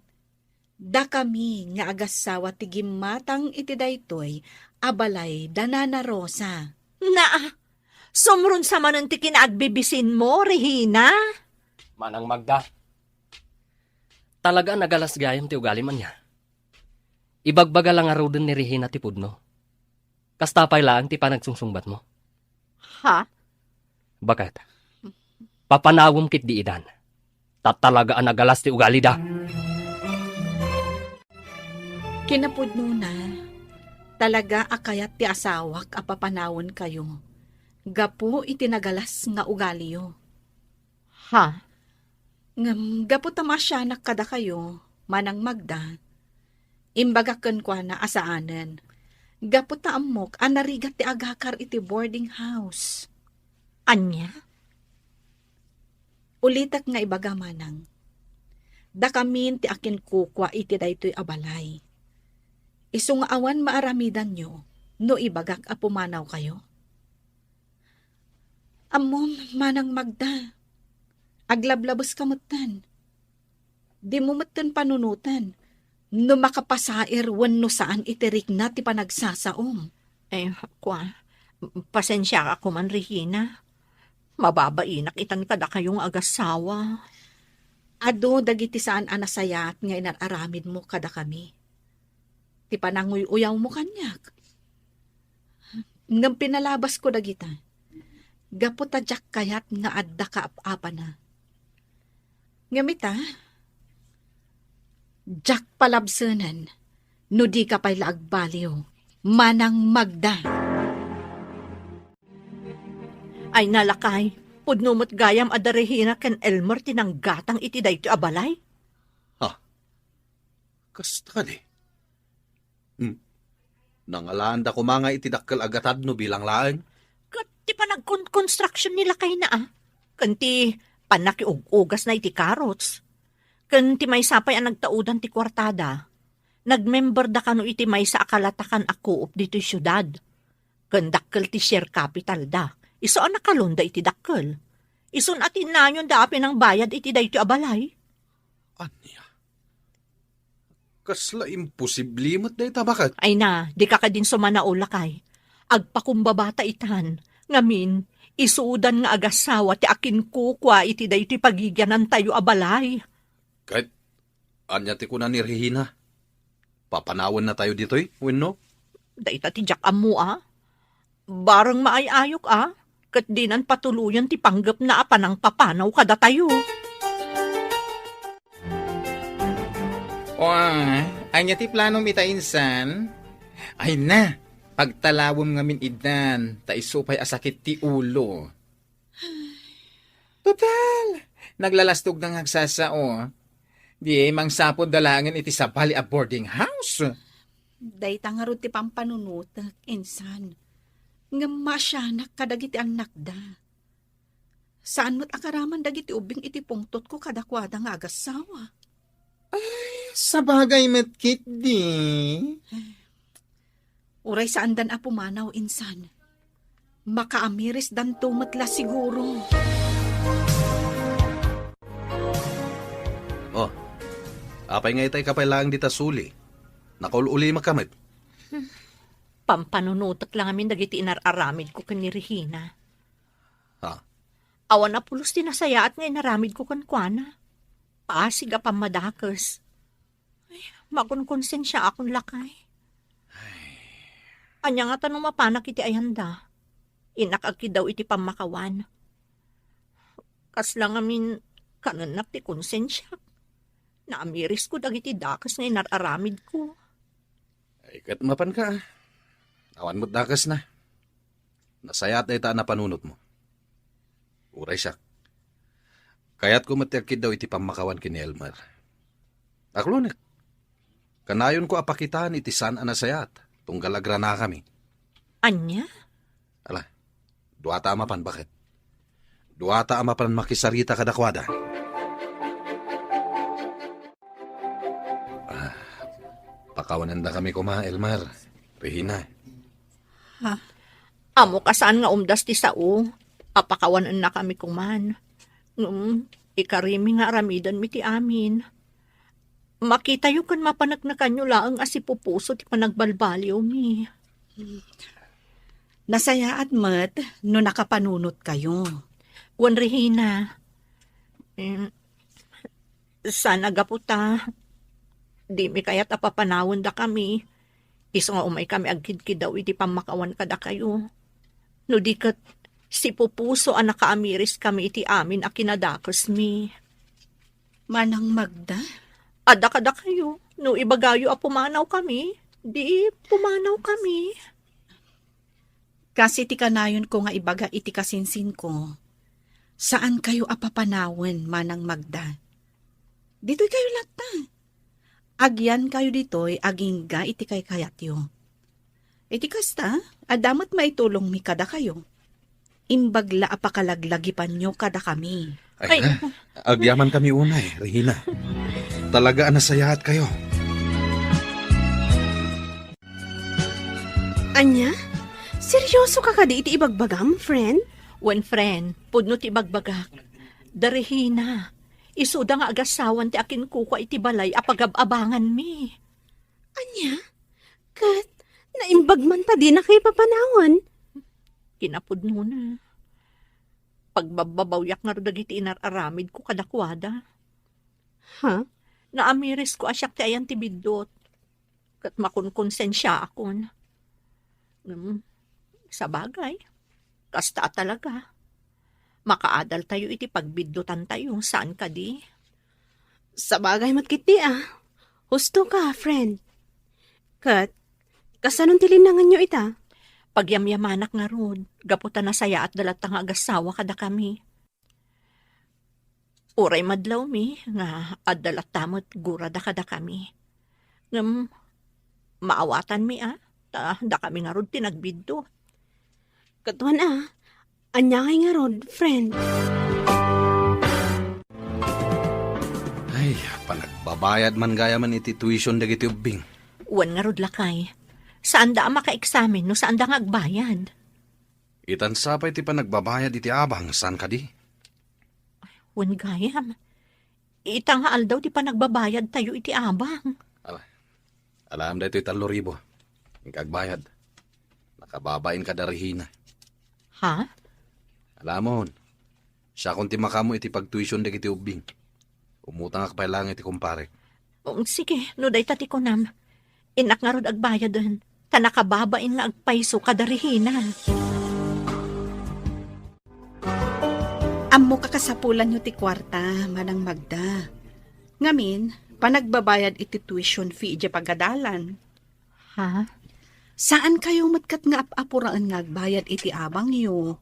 dakami nga agassawa ti gimmatang iti daytoy a balay da Nana Rosa. Naa, sumrunsa manen ti kinaagbibisinmo, Regina? Manang Magda, talaga a nagalas gayam ti ugalim ania. Ibagbaga la ngaruden ni Regina ti pudno. Kasta pay laeng ti panagsungsungbatmo. Ha? Baket, papanawem ketdi idan. Ta talaga a nagalas ti ugalida. Kinapudnona, talaga a kayat ti asawak a papanawen kayo gapu iti nagalas nga ugaliyo. Ha? Ngem gapu ta maasianak kadakayo, Manang Magda, imbagak kenkuana a saanen. Gapu ta ammok a narigat ti agakar iti boarding house. Ania? Ulitek nga ibaga, Manang. Dakamin ti akinkukua iti daytoy a balay. Isu nga awan maaramidanyo no ibagak a pumanawkayo. Ammom, Manang Magda, aglablabeska metten. Dimo metten panunoten no makapasair wenno saan iti rikna ti panagsasaom. Eh, kua, pasensiaak koman, Regina. Mababainak itan kadakayo nga agassawa. Adu dagiti saan a nasayaat nga inar-aramidmo kadakami. Ti pananguy-uyawmo kaniak. Ngem pinalabasko dagita gapu ta diak kayat nga adda kaap-apana. Ngem ita, diak palabsenen no dika pay la agbaliw, Manang Magda. Ay, nalakay, pudno met gayam a da Regina ken Elmer ti nanggatang iti daytoy a balay. Ha? Kasta kadi? Hmm. Nangalaanda koma nga iti dakkel a gatad no bilang laeng? Ket ti panagkonkonstruction ni lakayna, a. Ken ti pannakiug-ugasna iti carrots. Ken ti maysa pay a nagtaudan ti kuartada. Nagmemberda kano iti maysa a kalatakan a co-op ditoy siudad. Ken dakkel ti share capital da. Isu a nakalonda iti dakkel. Isun a tinnayonda a pinangbayad iti daytoy a balay. Ania? Kasla imposible met dayta, baket? Ay na, dika kadin sumanao, lakay. Agpakumbabata itan. Ngamin, isudan nga agassawa ti akinkukua iti daytoy pagigianantayo a balay. Ket ania ti kuna ni Regina? Papanawennatayo ditoy, wenno? Dayta ti diak ammo, a. Bareng maay-ayok, a, ket dinan patuloyen ti panggepna a panangpapanaw kadatayo. O, a, ania ti planom ita insan? Ay na, Pagtalawem ngamin idan, ta isu pay a sakit ti ulo. Total, naglalastog na nga agsasao. Di mangsapod da laengen iti sabali a boarding house. Dayta ngarud ti pampanunotek, insan. Ngem maasianak kadagiti annakda. Saan met a karaman dagiti ubbing iti pungtotko kadakuada nga agassawa. Ay, sabagay met ketdi. Uray saandan a pumanaw, insan. Makaamirisdanto met la siguro. Oh, apay nga itay ka pay laeng dita suli? Nakaul-ulimaka met. Pampanunotek la ngamin dagiti inar-aramidko ken ni Regina. Ha? Awan a pulos ti nasayaat nga inaramidko kenkuana. Paasig a pammadakes. Ay, makonkonsensiaakon, lakay. Ania ngata no mapanak iti ayanda? Innak agkiddaw iti pammakawan. Kasla ngamin kanennak ti konsensiak. Naamirisko dagiti dakes nga inar-aramidko. Ay, ket mapanka, a. Awan met dakesna. Nasayaat dayta a napanunotmo. Uray siak. Kayatko met ti agkiddaw iti pammakawan ken ni Elmer. Aklonek. Kanayonko a pakitaan iti saan a nasayaat, tunggal agranakami. Ania? Ala, duata a mapan, baket. Duata a mapan makisarita kadakuada. Ah, pakawanendakami koma, Elmer, Regina. Ha? Ammok a saan nga umdas ti sao a pakawanennakami koman. Ngem, ikarimi nga aramidenmi ti amin. Makitayo ken mapaneknekanyo laeng a sipupuso ti panagbalbaliwmi. Nasayaat met no nakapanunotkayo. Wen, Regina. Em, saan a gapu ta dimi kayat a papanawendakami, isu nga umaykami agkidkiddaw iti pammakawan kadakayo. No di ket, sipupuso a nakaamiriskami iti amin a kinadakesmi. Manang Magda? Adda kadakayo, no ibagayo a pumanawkami, di pumanawkami. Kas iti kanayonko nga ibaga iti kasinsinko, saankayo a papanawen, Manang Magda. Ditoykayo latta. Agyankayo ditoy agingga iti kaykayatyo. Iti kasta, adda met maitulongmi kadakayo. Imbag la a pakalaglagipanyo kadakami. Ay, ay, na, agyamankami unay, Regina. Talaga a nasayaatkayo. Ania? Seryoso ka kadi iti ibagbagam, friend? Wen, friend, pudno ti ibagbagak. Da Regina, isuda nga agassawan ti akinkukua iti balay a pagab-abanganmi. Ania? Ket naimbag man ta dinakayo papanawen? Kinapudnona. Pagbabbabawiak ngarud dagiti inar-aramidko kadakuada. Ha? Naamirisko a siak ti ayan ti biddut. Ket makonkonsensiaakon. Ngem, sabagay, kasta a talaga. Makaadaltayo iti pagbiddutantayo, saan kadi? Sabagay met ketdi a. Husto ka, friend. Ket, kasanon ti linnanganyo ita? Pagyamyamanak ngarud, gapu ta nasayaatda latta nga agassawa kadakami. Uray madlawmi nga adda latta met gurada kadakami. Ngem maawatanmi a, ta dakami ngarud ti nagbiddut. Ket wen a, ania ngay ngarud, friend? Ay, panagbabayad man gayam iti tuition dagiti ubbing. Wen ngarud, lakay. Saanda a makaeksamen no saanda nga agbayad. Itan sa pay ti panagbabayad iti abang, saan kadi? Wen gayam. Ita nga aldaw ti panagbabayadtayo iti abang. Ala, alaem daytoy tallo ribu. Inka agbayad. Nakababain kada Regina. Ha? Alamon, siakon ti makaammo iti pagtuition dagiti ubbing. Umutangak pay laeng iti kumparek. Um, sige, no dayta ti kunam. Innak ngarud agbayaden, ta nakababain nga agpayso kada Regina. Ammok a kasapulanyo ti kuarta, Manang Magda. Ngamin, panagbabayad iti tuition fee idiay pagadalan. Ha? Saankayo met ket nga ap-apuraen nga agbayad iti abangyo.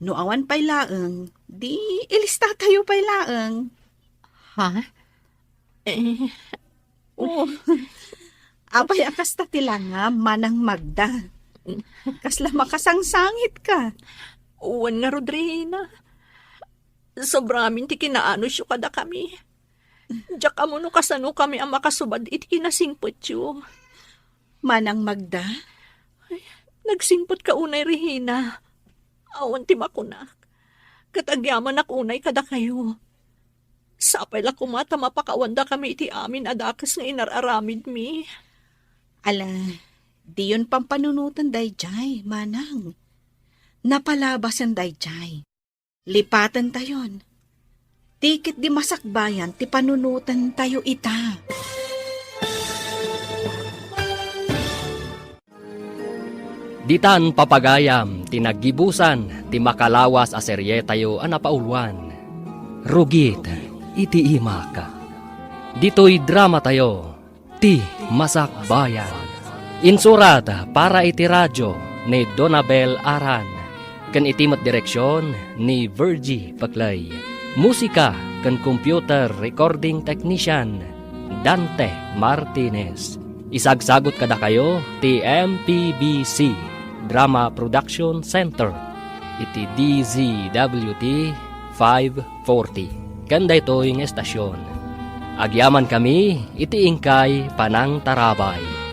No awan pay laeng, di ilistatayo pay laeng. Ha? Eh, oh. Apay a kasta ti langam, Manang Magda? Kasla makasangsangitka. Wen ngarud, Rehina. Sobramin ti kinaanusyo kadakami. Diak ammo no kasanokami a makasubad iti kinasingpetyo. Manang Magda? Ay, nagsingpetka unay, Rehina. Awan ti makunak. Ket agyamanak unay kadakayo. Sapay la koma ta mapakawandakami iti amin a dakes nga inar-aramidmi. Ala, diyon pampanunoten daydiay, Manang. Napalabasen daydiay. Lipatentayon. Ti ket di masakbayan ti panunotentayo ita. Ditan papagayam ti naggibusan ti makalawas a serietayo a napauluan, Rugit iti Imak. Ditoy dramatayo, ti masakbayan. Insurat para iti radio ni Donabel Aran, ken iti met direksion ni Virgie Paclay. Musika ken computer recording technician, Dante Martinez. Isagsagut kadakayo ti M P B C Drama Production Center iti D Z W T five forty. Ken daytoy nga estasion, agyamankami iti inkay panangtarabay.